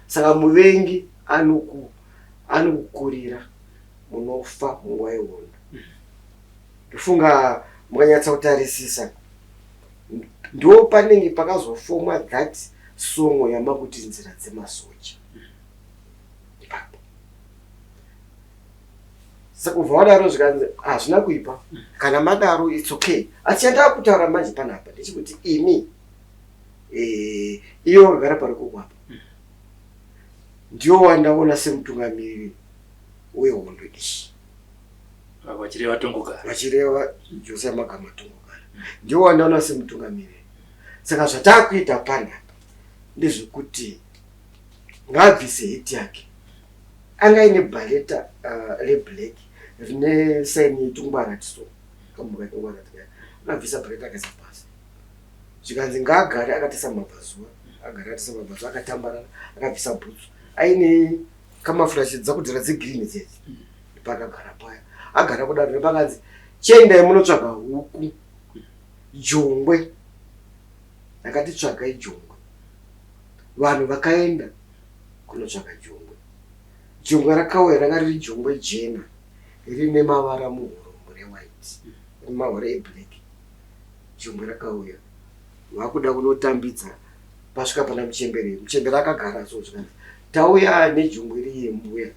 Saka muvengi anokukurira munofa munguva yehondo. Ndofunga mukanyatsa kutarisisa ndo panenge pakazofomwa that song yamakuti nzira dzemasoja ipapo. Saka ubva wadaro zvikanzi hazvina kuipa kana madaro it's okay. Asi chandava kutaura manje panapa ndechekuti imi eh, iye wakagara parukoko apa ndiwo wandaona semutungamiriri wehondo iyi. Vachireva Tongogara. Vachireva Josiah Magama Tongogara. Ndiwo wandaona semutungamiriri. Saka zvatakuita panapa ndezvekuti ngaabvise heti yake. Anga aine bhareta reblack rine saini yetungwarati so. Kamhuka ketungwarati kaya. Akabvisa bhareta akaisa pasi. Zvikanzi ngaagare akatarisa mabvazuva. Agara akatarisa mabvazuva akatambarara akabvisa bhutsu. Aine kamafurashi dzakudhara dzegreen dzedzi. Pakagara paya. Agara kudaro nepakanzi chiendai munotsvaga huku jongwe. Akati tsvagai jongwe. Vanhu vakaenda kunotsvaga jongwe. Jongwe rakauya ranga riri jongwe jena rine mavara muhuro rewhite nemavara eblack. Jongwe rakauya vakuda kunotambidza pasvika pana muchembere. Muchembere akagara so zvikanzi tauya nejongwe riye mbuya.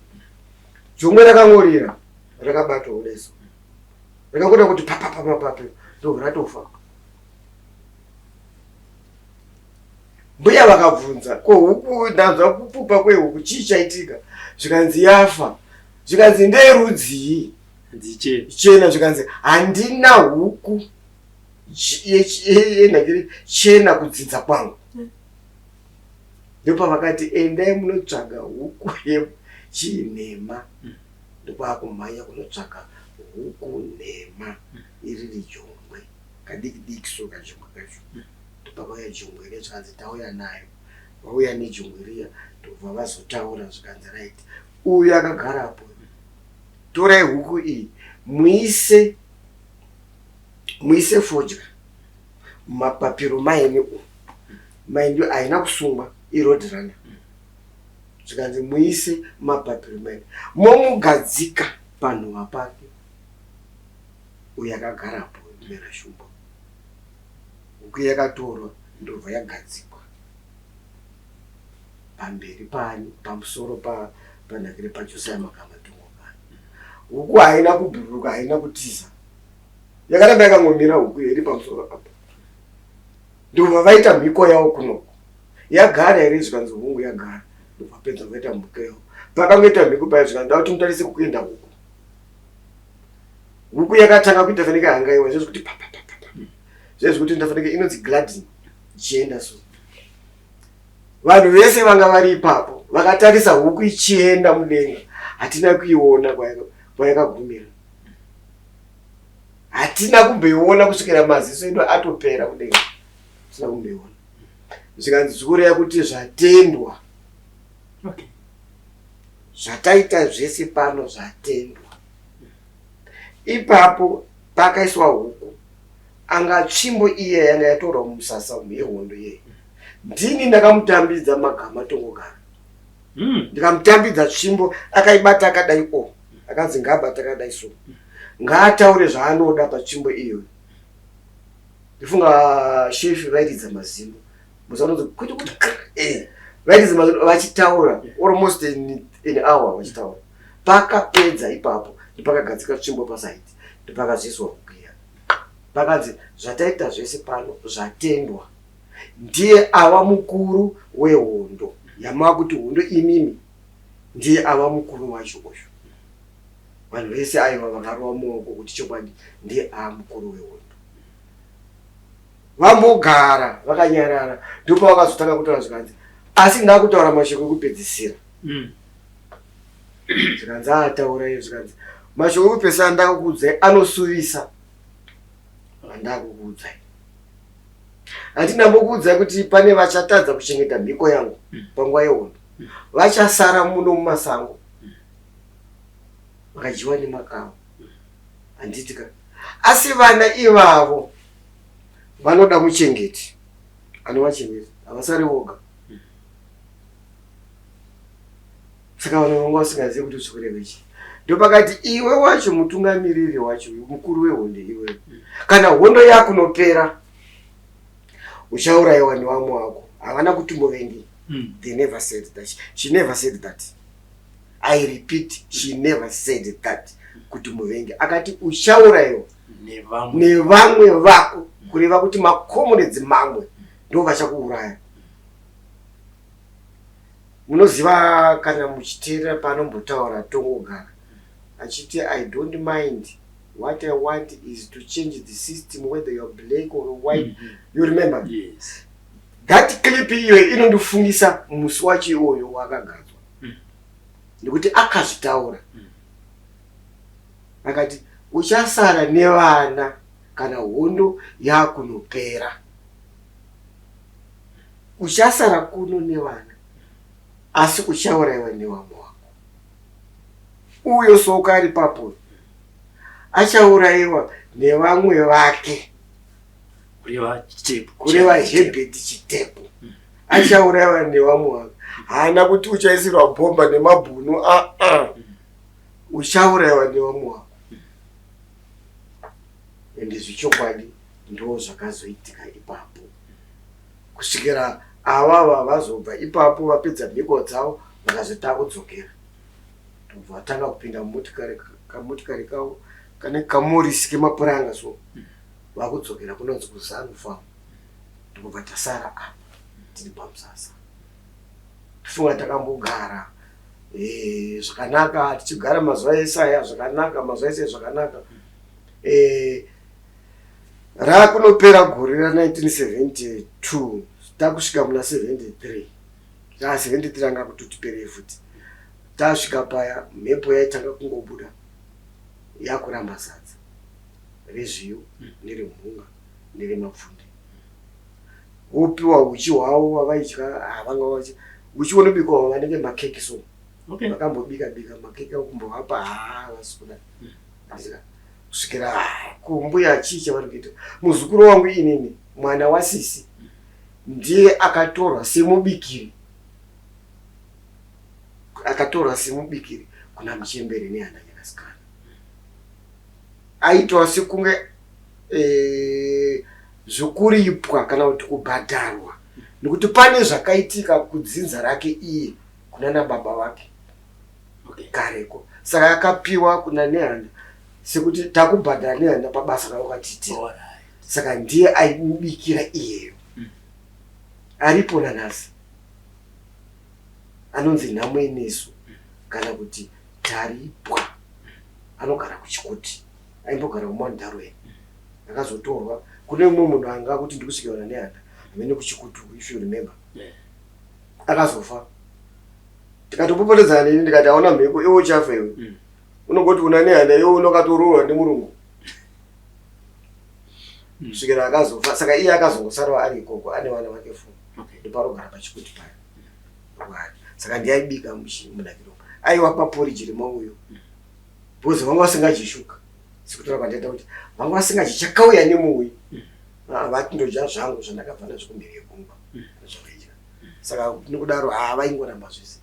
Jongwe rakangorira rakabatwa kudai so. Rakangoda kuti papapapapa ndobva ratofa. Mbuya vakabvunza ko huku ndanzwa kupupa kwehuku chii chaitika zvikanzi yafa zvikanzi ndeyerudzii chena zvikanzi handina huku yenhakiri chena kudzinza kwangu ndopavakati endai munotsvaga huku yechinhema ndokwakumhanya kunotsvaga huku nhema iriri jongwe kadiki diki so kajongwe kacho ndopakauya jongwe riya zvikanzi tauya nayo vauya nejongwe riya ndobva vazotaura zvikanzi right uyu akagarapo torai huku iyi muise muise fodya mumapapiro maini umu maindi haina kusungwa iroad runner zvikanzi muise mumapapiro maini momugadzika panhova pake uyo akagarapo mera shumba huku yakatorwa ndobva yagadzikwa pamberi paani pamusoro panhakire paJosiah Makamba Tongogara. Huku haina kubhururuka haina kutiza yakaramba yakangomira huku iri pamusoro apa ndobva vaita mhiko yavo kunoko yagara here zvikanzi hungu yagara ndobva pedza vaita mhiko yavo pakangoita mhiko paya zvikanzi ndakuti mutarise kukuenda huku huku yakatanga kuita fanike hangaiwa zvezvekuti papapapapa zvezvekuti ndafanike inonzi gladin ichienda so vanhu vese vanga vari ipapo vakatarisa huku ichienda mudenga hatina kuiona kwayakagumira hatina kumboiona kusvikira maziso edu atopera kudenga tisina kumboiona zvikanzi zvikureva kuti zvatendwa okay. Zvataita zvese pano zvatendwa. Ipapo pakaiswa huku anga tsvimbo iye yanga yatorwa mumusasa umu yehondo iye. Ndini ndakamutambidza magama tongogara. Ndikamutambidza tsvimbo akaibata akadai o. Akanzi ngaabate akadai so. Ngaataure zvaanoda patsvimbo iyoyo. Ndifunga shefi vairidza mazino. Musanonzi kuti kuti eh vairidza mazino vachitaura almost an hour vachitaura. Pakapedza ipapo ndipakagadzika tsvimbo pasaidi ndipakazoiswa huku iya. Pakanzi zvataita zvese pano zvatendwa. Ndiye ava mukuru wehondo yamakuti hondo imimi ndiye ava mukuru wacho uyu. Vanhu vese aiwa vakarova maoko kuti chokwadi ndiye ava mukuru wehondo. Vambogara vakanyarara ndopavakazotanga kutaura zvikanzi asi ndakutaura mashoko ekupedzisira. Zvikanzi ataura iyo zvikanzi mashoko ekupedzisira andakukuudzai anosuvisa andakukuudzai. Handina mbokuudzai kuti pane vachatadza kuchengeta mhiko yangu panguva yehondo. Vachasara muno mumasango vakadyiwa nemakawa. Handiti ka? Asi vana ivavo vanoda muchengeti anovachengeta, havasari voga. Saka vanhu vanga vasingazivi kuti zvikureve chii. Ndopakati iwe wacho mutungamiriri wacho mukuru wehondo iwewe, kana hondo yakunopera uchaurayiwa nevamwe wako. Havana kuti muvengi. They never said that. She never said that. I repeat, she never said that kuti muvengi. Akati uchaurayiwa nevamwe vako, kureva kuti makomuredzi mamwe ndo vachakuuraya. Munoziva kana muchiteerera paanombotaura Tongogara achiti I don't mind, what I want is to change the system whether you're black or white. You remember? Yes. That clip iyoyo inondifungisa musi wacho iwoyo wakagadzwa. Nekuti akazvitaura. Akati uchasara nevana kana hondo yakunopera. Uchasara kuno nevana asi uchaurayiwa nevamwe wako. Uyo Soka ari papo achaurayiwa nevamwe vake. Kureva Chitepo. Kureva Herbert Chitepo. Achaurayiwa nevamwe vake. Haana kuti uchaisirwa bhomba nemabhunu. Uchaurayiwa nevamwe wako. Ende zvechokwadi ndo zvakazoitika ipapo. Kusvikira avava vazobva ipapo vapedza mhiko dzavo vakazotanga kudzokera. Ndobva vatanga kupinda mumotikari, kamotikari kavo kane kamorisi kemapuranga so. Vakudzokera kunonzi kuZanu Farm. Ndobva tasara apa tiri pamusasa. Tifunga takambogara zvakanaka tichigara mazuva ese aya zvakanaka, mazuva ese zvakanaka. Rakunopera gore ra 1972 takusvika muna 73. Ta 73 anga kutoti futi. Tasvika paya mhepo yaitanga kungobuda yakuramba sadza rezviyo neremhunga neremapfunde. Wopiwa uchi hwavo wavaidya, vanga vachi uchi unobikwa vanenge makeke so. Vakambobika bika makeke okumbovapa havasi kuda. Kusvikira kumbuya chii chavari kuita. Muzukuru wangu inini mwana wasisi ndiye akatorwa semubikiri. Akatorwa semubikiri kuna muchembere nehanda nyakasikana. Aitwa sekunge zvekuripwa kana kuti kubhadharwa nekuti pane zvakaitika kudzinza rake iye kunana baba vake kareko. Saka akapiwa kuna Nehanda sekuti takubhadhara Nehanda pabasa rawakatiitira. Saka ndiye aimubikira iyeyo. Aripo nanhasi anonzi Nhamoinesu kana kuti Taripwa. Anogara kuChikuti, aimbogara kuMount Darwin. Akazotorwa kune mumwe munhu anga kuti ndikusvikirwa naNehanda amene kuChikutu, if you remember. Akazofa. Tikatopopotedzana neni ndikati hauna mhepo iwe uchafa iwe. Unongoti una Nehanda iwe unokatoroorwa nemurungu. Kusvikira akazofa. Saka iye akazongosarawo ari ikoko ane vana vake 4. Ndoparogara paChikuti paya. Saka ndiye aibika munakiro. Aiwapa porridge remauyo. Because vanga vasingadyi shuga. Sekutora kwandaita kuti vanga vasingadyi chakauya nemuuyu. Vati ndodya zvangu zvandakabva nazvo kumhiri yegungwa. Zvavaidya. Saka nekudaro vaingoramba zvese.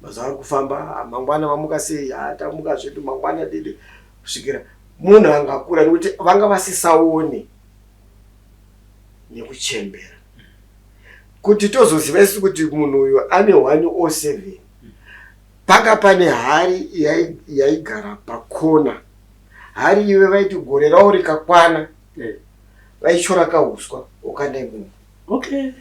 Mazuva ari kufamba, mangwana vamuka sei, tamuka zvedu mangwana dede kusvikira munhu angakura nekuti vanga vasisaone nekuchembera. Kuti tozoziva isu kuti munhu uyu ane 107 panga pane hari yaigara pakona. Hari iwe vaiti gore ravo rikakwana vaichora kahuswa okanda imomo. Gore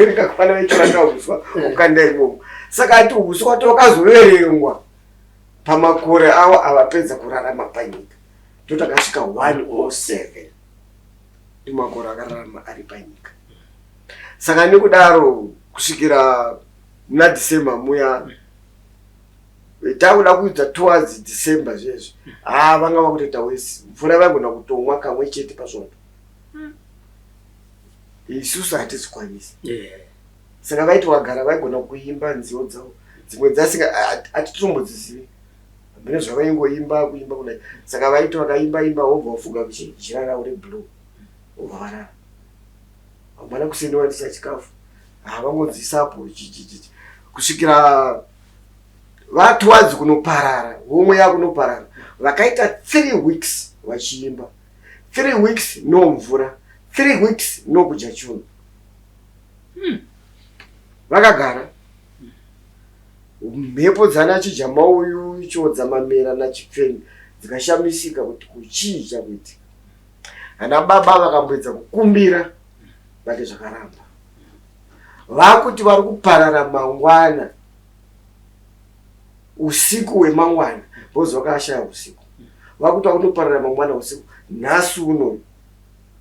rikakwana vaichora kahuswa okanda imomo. Saka ati huswa tokazoverengwa pamakore avo avapedza kurarama panyika. Totakasvika 107. Ndimakore akararama ari panyika. Saka nekudaro kusvikira muna December muya takuda kuita towards December zvezvi. Vanga vakutoita wesi. Mvura vaigona kutomwa kamwe chete pasvondo. Isusu hatizvikwanisi. Saka vaiti vagara vaigona kuimba nziyo dzavo dzimwe dzasinga hatitombodzizivi mune zvavaingoimba kuimba kudai. Saka vaiti vakaimba imba wobva wafuga jira ravo reblue wobva varara. Hamana kuseni wandisa chikafu havangonzisapo chichichichi kusvikira vatwadzi kunoparara homwe yakunoparara. Vakaita 3 weeks vachiimba, 3 weeks no mvura, 3 weeks no kudya chunhu. Vakagara mhepo dzana Chijamauyu Chiodza Mamera naChipfeni dzikashamisika kuti kuchii chakuitika. Ana baba vakamboedza kukumbira vati zvakaramba. Vakuti vari kuparara mangwana usiku hwemangwana because vakashaya usiku. Vakuti vakunoparara mangwana usiku nhasi uno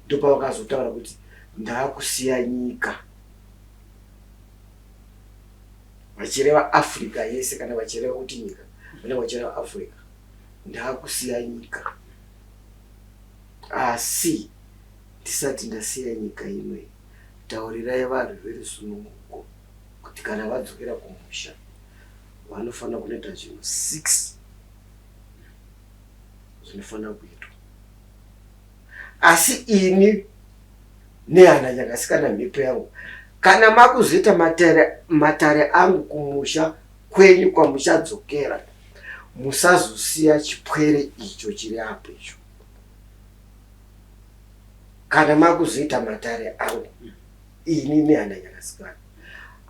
ndopavakazotaura kuti ndakusiya nyika. Vachireva Africa yese kana vachireva kuti nyika vanenge vachireva Africa. Ndakusiya nyika. Asi ndisati ndasiya nyika ino iyi, taurirai varwi verusununguko kuti kana vadzokera kumusha vanofanira kunoita zvinhu 6 zvinofanira kuitwa. Asi ini nehana nyakasikana mhepo yangu, kana makuzoita matare, matare angu kumusha kwenyu kwamuchadzokera, musazosiya chipwere icho chiri apo icho. Kana makuzoita matare angu ini nehana nyakasikana,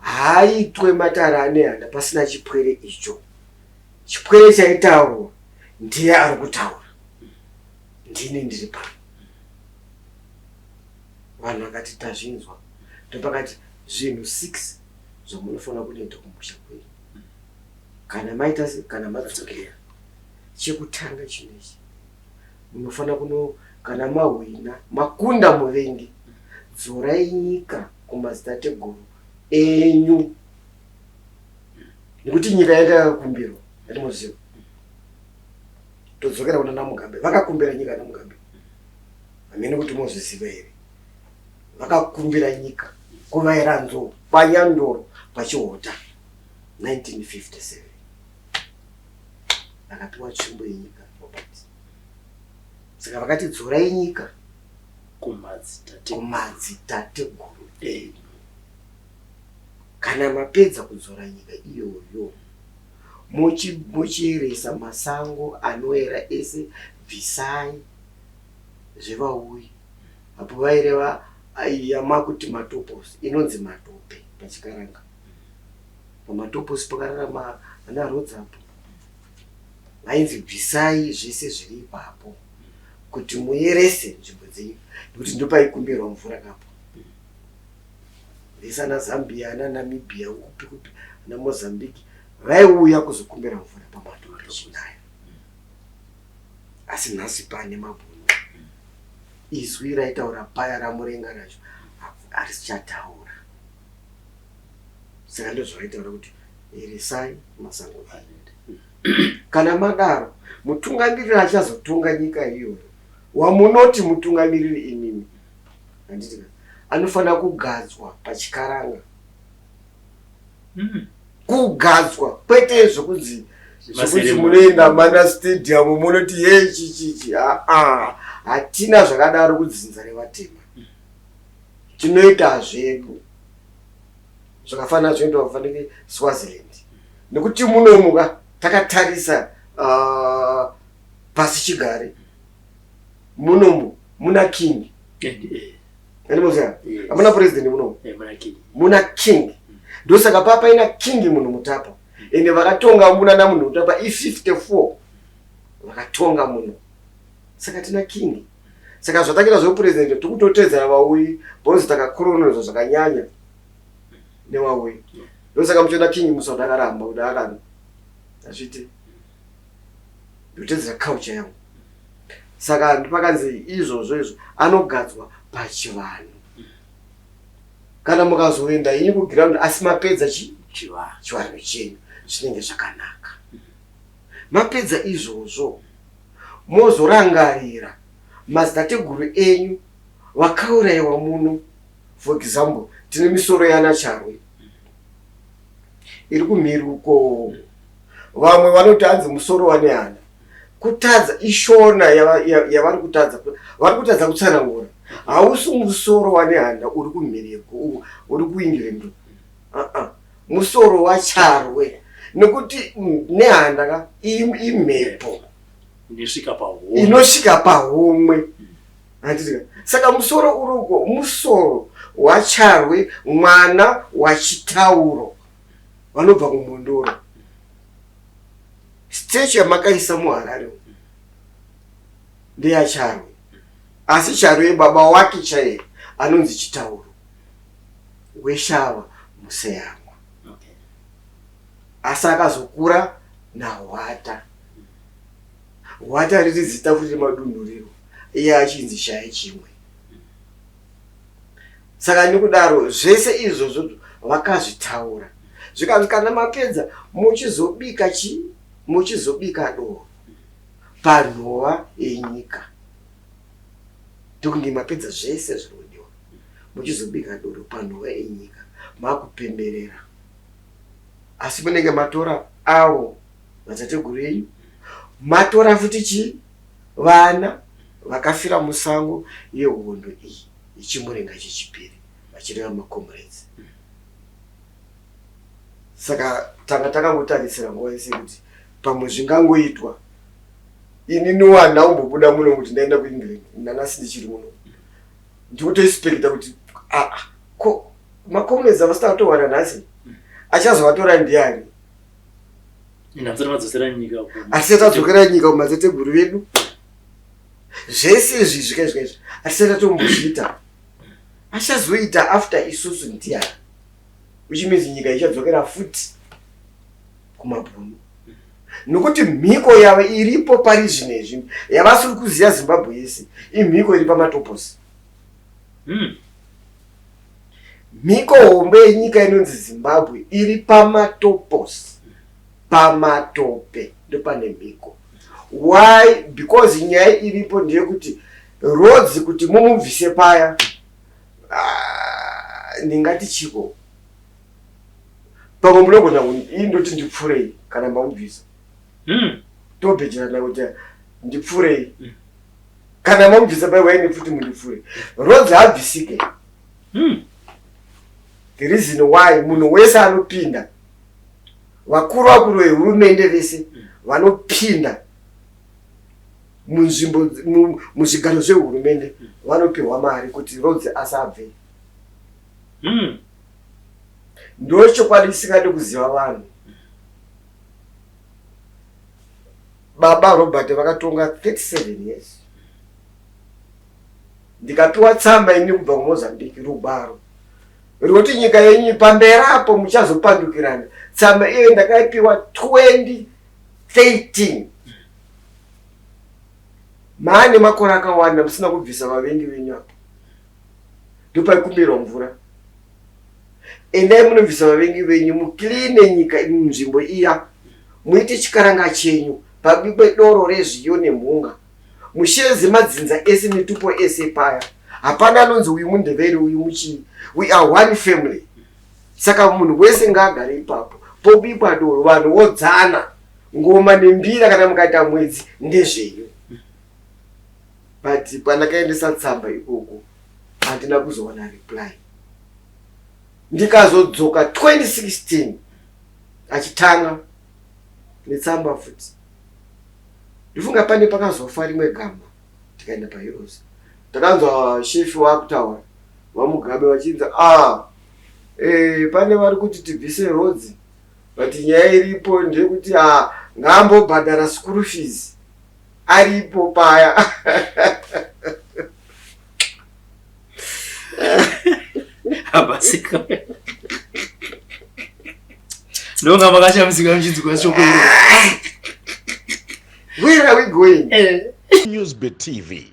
haaitwe matare anehanda pasina chipwere icho. Chipwere chaitaurwa ndiye ari kutaura, ndini ndiri pano. Vanhu vakati tazvinzwa, ndopakati zvinhu 6 zvamunofanira kunoita kumusha kwenyu kana maita kana madzokera. Chekutanga chinhu ichi munofanira kuno kana mahwina makunda muvengi, dzorai nyika kumadzitateguru enyu, nekuti nyika yanga yakakumbirwa yatinoziva. Todzokera kuna naMugabe, vakakumbira nyika naMugabe, hamene kuti mozviziva here. Vakakumbira nyika kuvaIranzou kwaNyandoro paChihota 1957, vakapiwa tsvimbo yenyika Robert. Saka vakati dzorai nyika kumadzitateguru enyu. Kana mapedza kudzora nyika iyoyo, mochieresa masango anoera ese, bvisai zvevauyi. Apo vaireva yamakuti matopos, inonzi matope pachikaranga. Pamatopos pakararama ana Rhodes apo. Vainzi bvisai zvese zviri ipapo kuti muyerese nzvimbo dzenyu, nekuti ndopaikumbirwa mvura kapo. Vese ana Zambia, ana Namibia, kupi kupi, ana Mozambique vaiuya kuzokumbira mvura pamatope chinaya. Asi nhasi pane mabhunu. Izwi raitaura paya ramurenga racho harisichataura. Saka ndozvavaitaura kuti eresai masango enyu. Kana madaro, mutungamiriri achazotonga nyika iyoyo wamunoti mutungamiriri imimi, handiti ka, anofanira kugadzwa pachikaranga. Kugadzwa kwete zvokunzi zvokunzi munoenda mana stadium munoti ye chichichi. Aa, hatina zvakadaro kudzinza revatema. Tinoita zvedu zvakafanana zvinoitwa kufanike Swaziland, nekuti munomuka takatarisa pasi chigare munomu muna king. Andimoziva hamuna president munomu, muna king. Ndosaka papa ina king munhu mutapa, ende vakatonga muna na munhu mutapa i54 vakatonga muno. Saka tina king. Saka zvatakira zvepresident tikutotedzera vauyi, because takakoronozwa zvakanyanya nevauyi. Ndosaka muchiona king Muswati akaramba kuti akana azviti ndotedzera culture yangu. Saka pakanzi izvozvo izvo anogadzwa pachivanhu. Kana mukazoenda inyi kuground asi mapedza chivanhu chenyu, zvinenge zvakanaka. Mapedza izvozvo mozorangarira madzitateguru enyu vakaurayiwa muno. For example, tine misoro yana Charwe iri kumhiri uko. Vamwe vanoti hanzi musoro waNehanda. Kutadza ishona yavari kutadza, vari kutadza kutsanangura. Hausi musoro waNehanda uri kumhiri uri kuEngland. Uh-uh. Musoro waCharwe, nekuti Nehanda ka imhepo inosvika pahomwe. Handiti? Saka musoro uri uko musoro waCharwe, mwana waChitauro, vanobva kuMhondoro. Statue yamakaisa muHarare ndeyaCharwe, asi Charwe baba wake chaiye anonzi Chitauro weShava Museyamwa. Asi akazokura naHwata. Hwata riri zita futi remadunhuriro, iye achinzi Shaya Chimwe. Saka nekudaro zvese izvozvo vakazvitaura, zvikanzi kana mapedza muchizobika chi muchizobika doro panhova yenyika, ndokunge mapedza zvese zvinodiwa, muchizobika doro panhova yenyika, makupemberera, asi munenge matora avo madzitateguru enyu, matora futi chi vana vakafira musango yehondo iyi yechimurenga chechipiri, vachireva macomrades. Saka tanga takangotarisira nguva yese kuti pamwe zvingangoitwa. Inini wana umbobuda muno kuti ndaenda kuEngland, nanasi ndichiri muno, ndikutoexpecta kuti aa ko macomrades avasina kutowana nhasi achazovatora ndiani? Hatisati tadzokera nyika kumadziteteguru vedu. Zvese izvi zvika izvi izvi hatisati tatombozviita. Achazoita after isusu ndiani? Which means nyika ichadzokera futi kumabhunu, nokuti mhiko yava iripo pari zvinezvi yavasiri kuziva Zimbabwe yese imhiko iri pamatoposi. Mhiko hombe yenyika inonzi Zimbabwe iri pamatoposi, pamatope ndopane mhiko. Why? Because nyaya iripo ndeyekuti Rhodzi kuti mumubvise paya, ndingati chiko pamwe munogona ii ndoti ndipfurei kana mamubvisa. Tobhejerana kuti ndipfurei. Kana mamubvisa paya waine futi mundipfure. Rhodzi habvisike. The reason why munhu wese anopinda, vakuru vakuru vehurumende vese vanopinda munzvimbo muzvigaro zvehurumende vanopiwa mari kuti Rhodzi asabve. Ndo chokwadi chisingade kuziva vanhu. Baba Robert vakatonga 37 years. Ndikapiwa tsamba ini kubva kuMozambique, rugwaro rinoti nyika yenyu pamberi apo muchazopandukirana. Tsamba iyo ndakaipiwa 2013, maane makore akawanda musina kubvisa vavengi venyu apo, ndopaikumbirwa mvura. Endai munobvisa vavengi venyu, mukline nyika nzvimbo iya, muite chikaranga chenyu, pabikwe doro rezviyo nemhunga, musheze madzinza ese mitupo ese paya. Hapana anonzi uyu muNdevere, uyu muchii, we are one family. Saka munhu wese ngaagare ipapo, pobikwa doro, vanhu vodzana ngoma nembira. Kana mukaita mwedzi ndezvenyu. But pandakaendesa tsamba ikoko handina kuzowana reply. Ndikazodzoka 2016 achitanga netsamba futi. Ndifunga pane pakazofa rimwe gamba, tikaenda paHeroes, takanzwa shefi wakutaura vaMugabe vachinzi a pane vari kuti tibvise Rhodzi, but nyaya iripo ndeyekuti a ngaambobhadhara school fees aripo paya. Havasika ndonga makashamisika muchinzwa shoko iro. Where are we going? Newsbeat TV.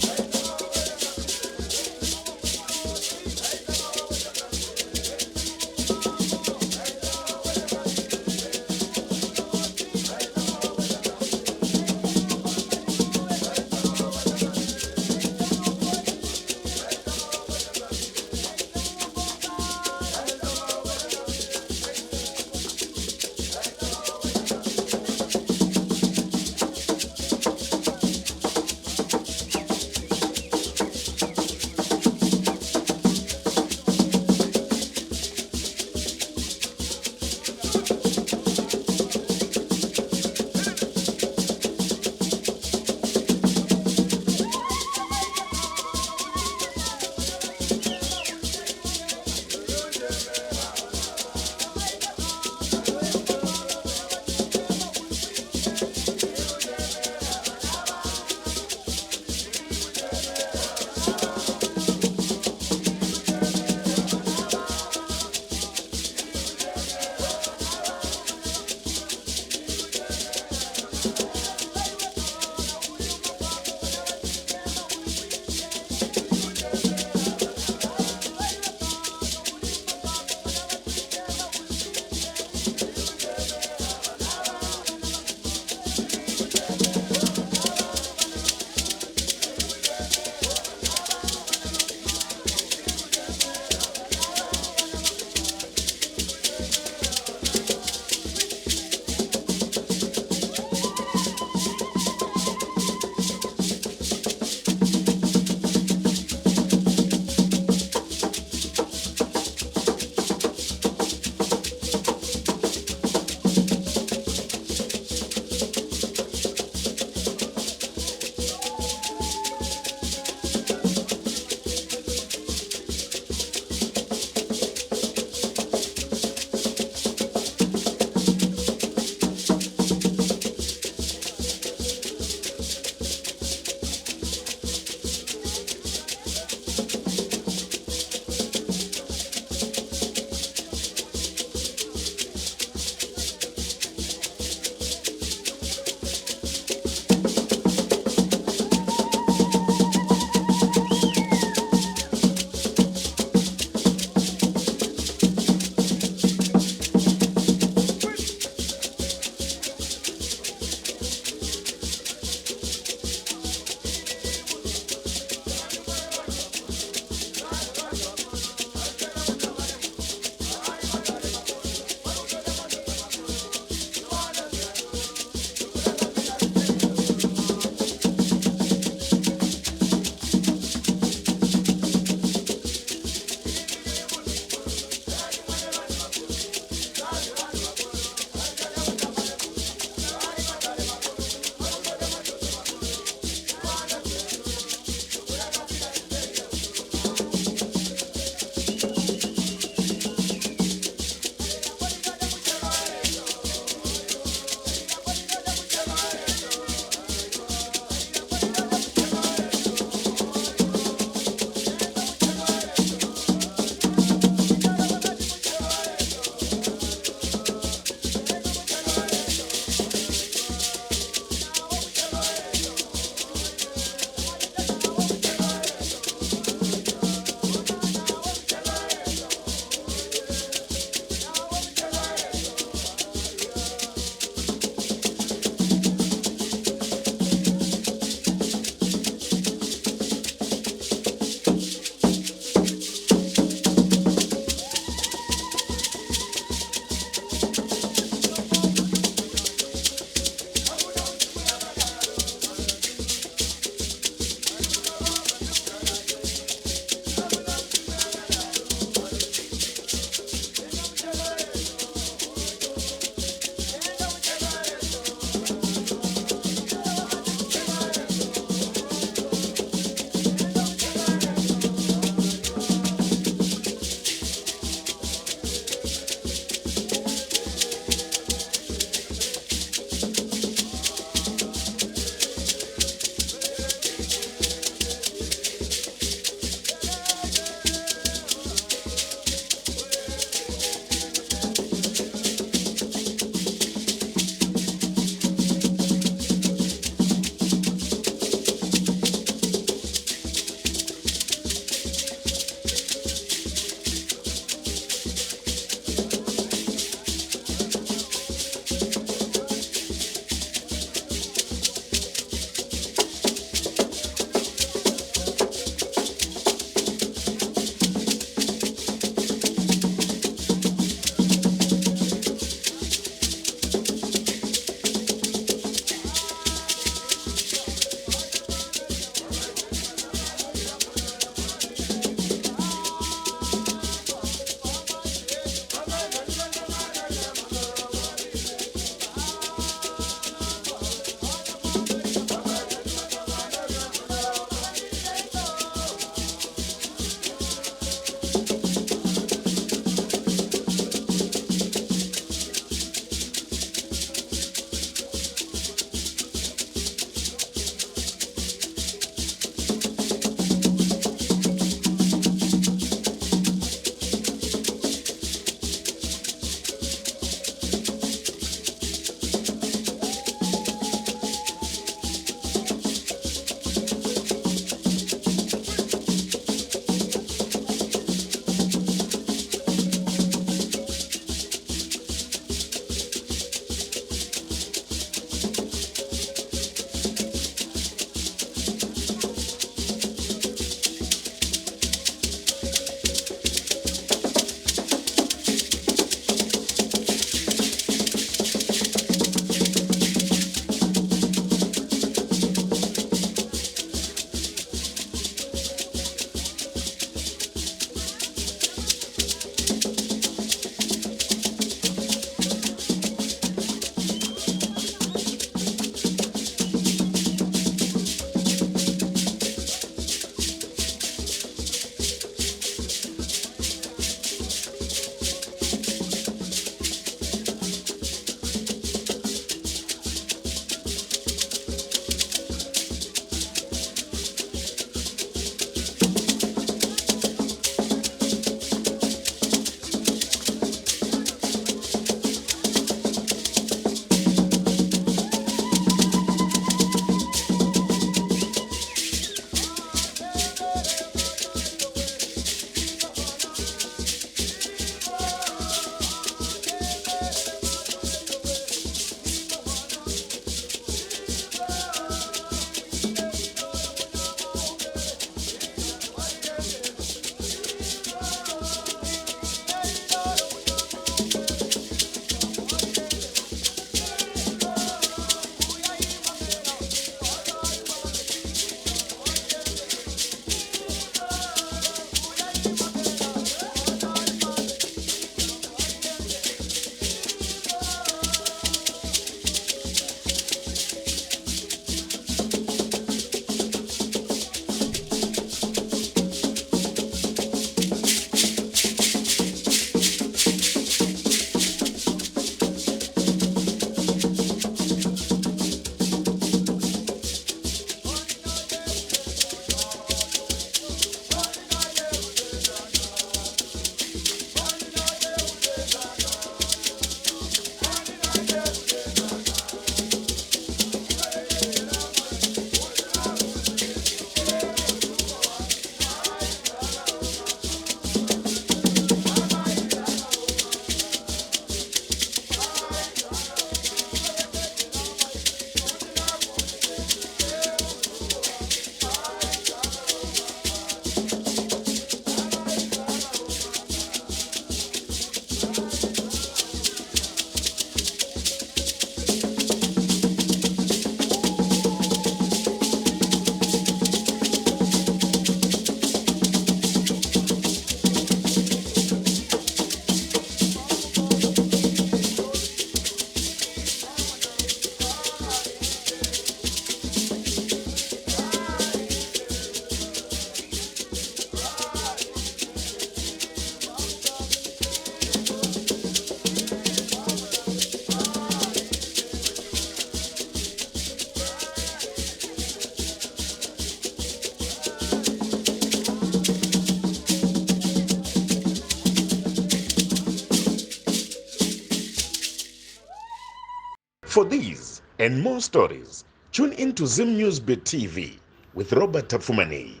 For these and more stories, tune in to Zim News Bit TV with Robert Tafumani.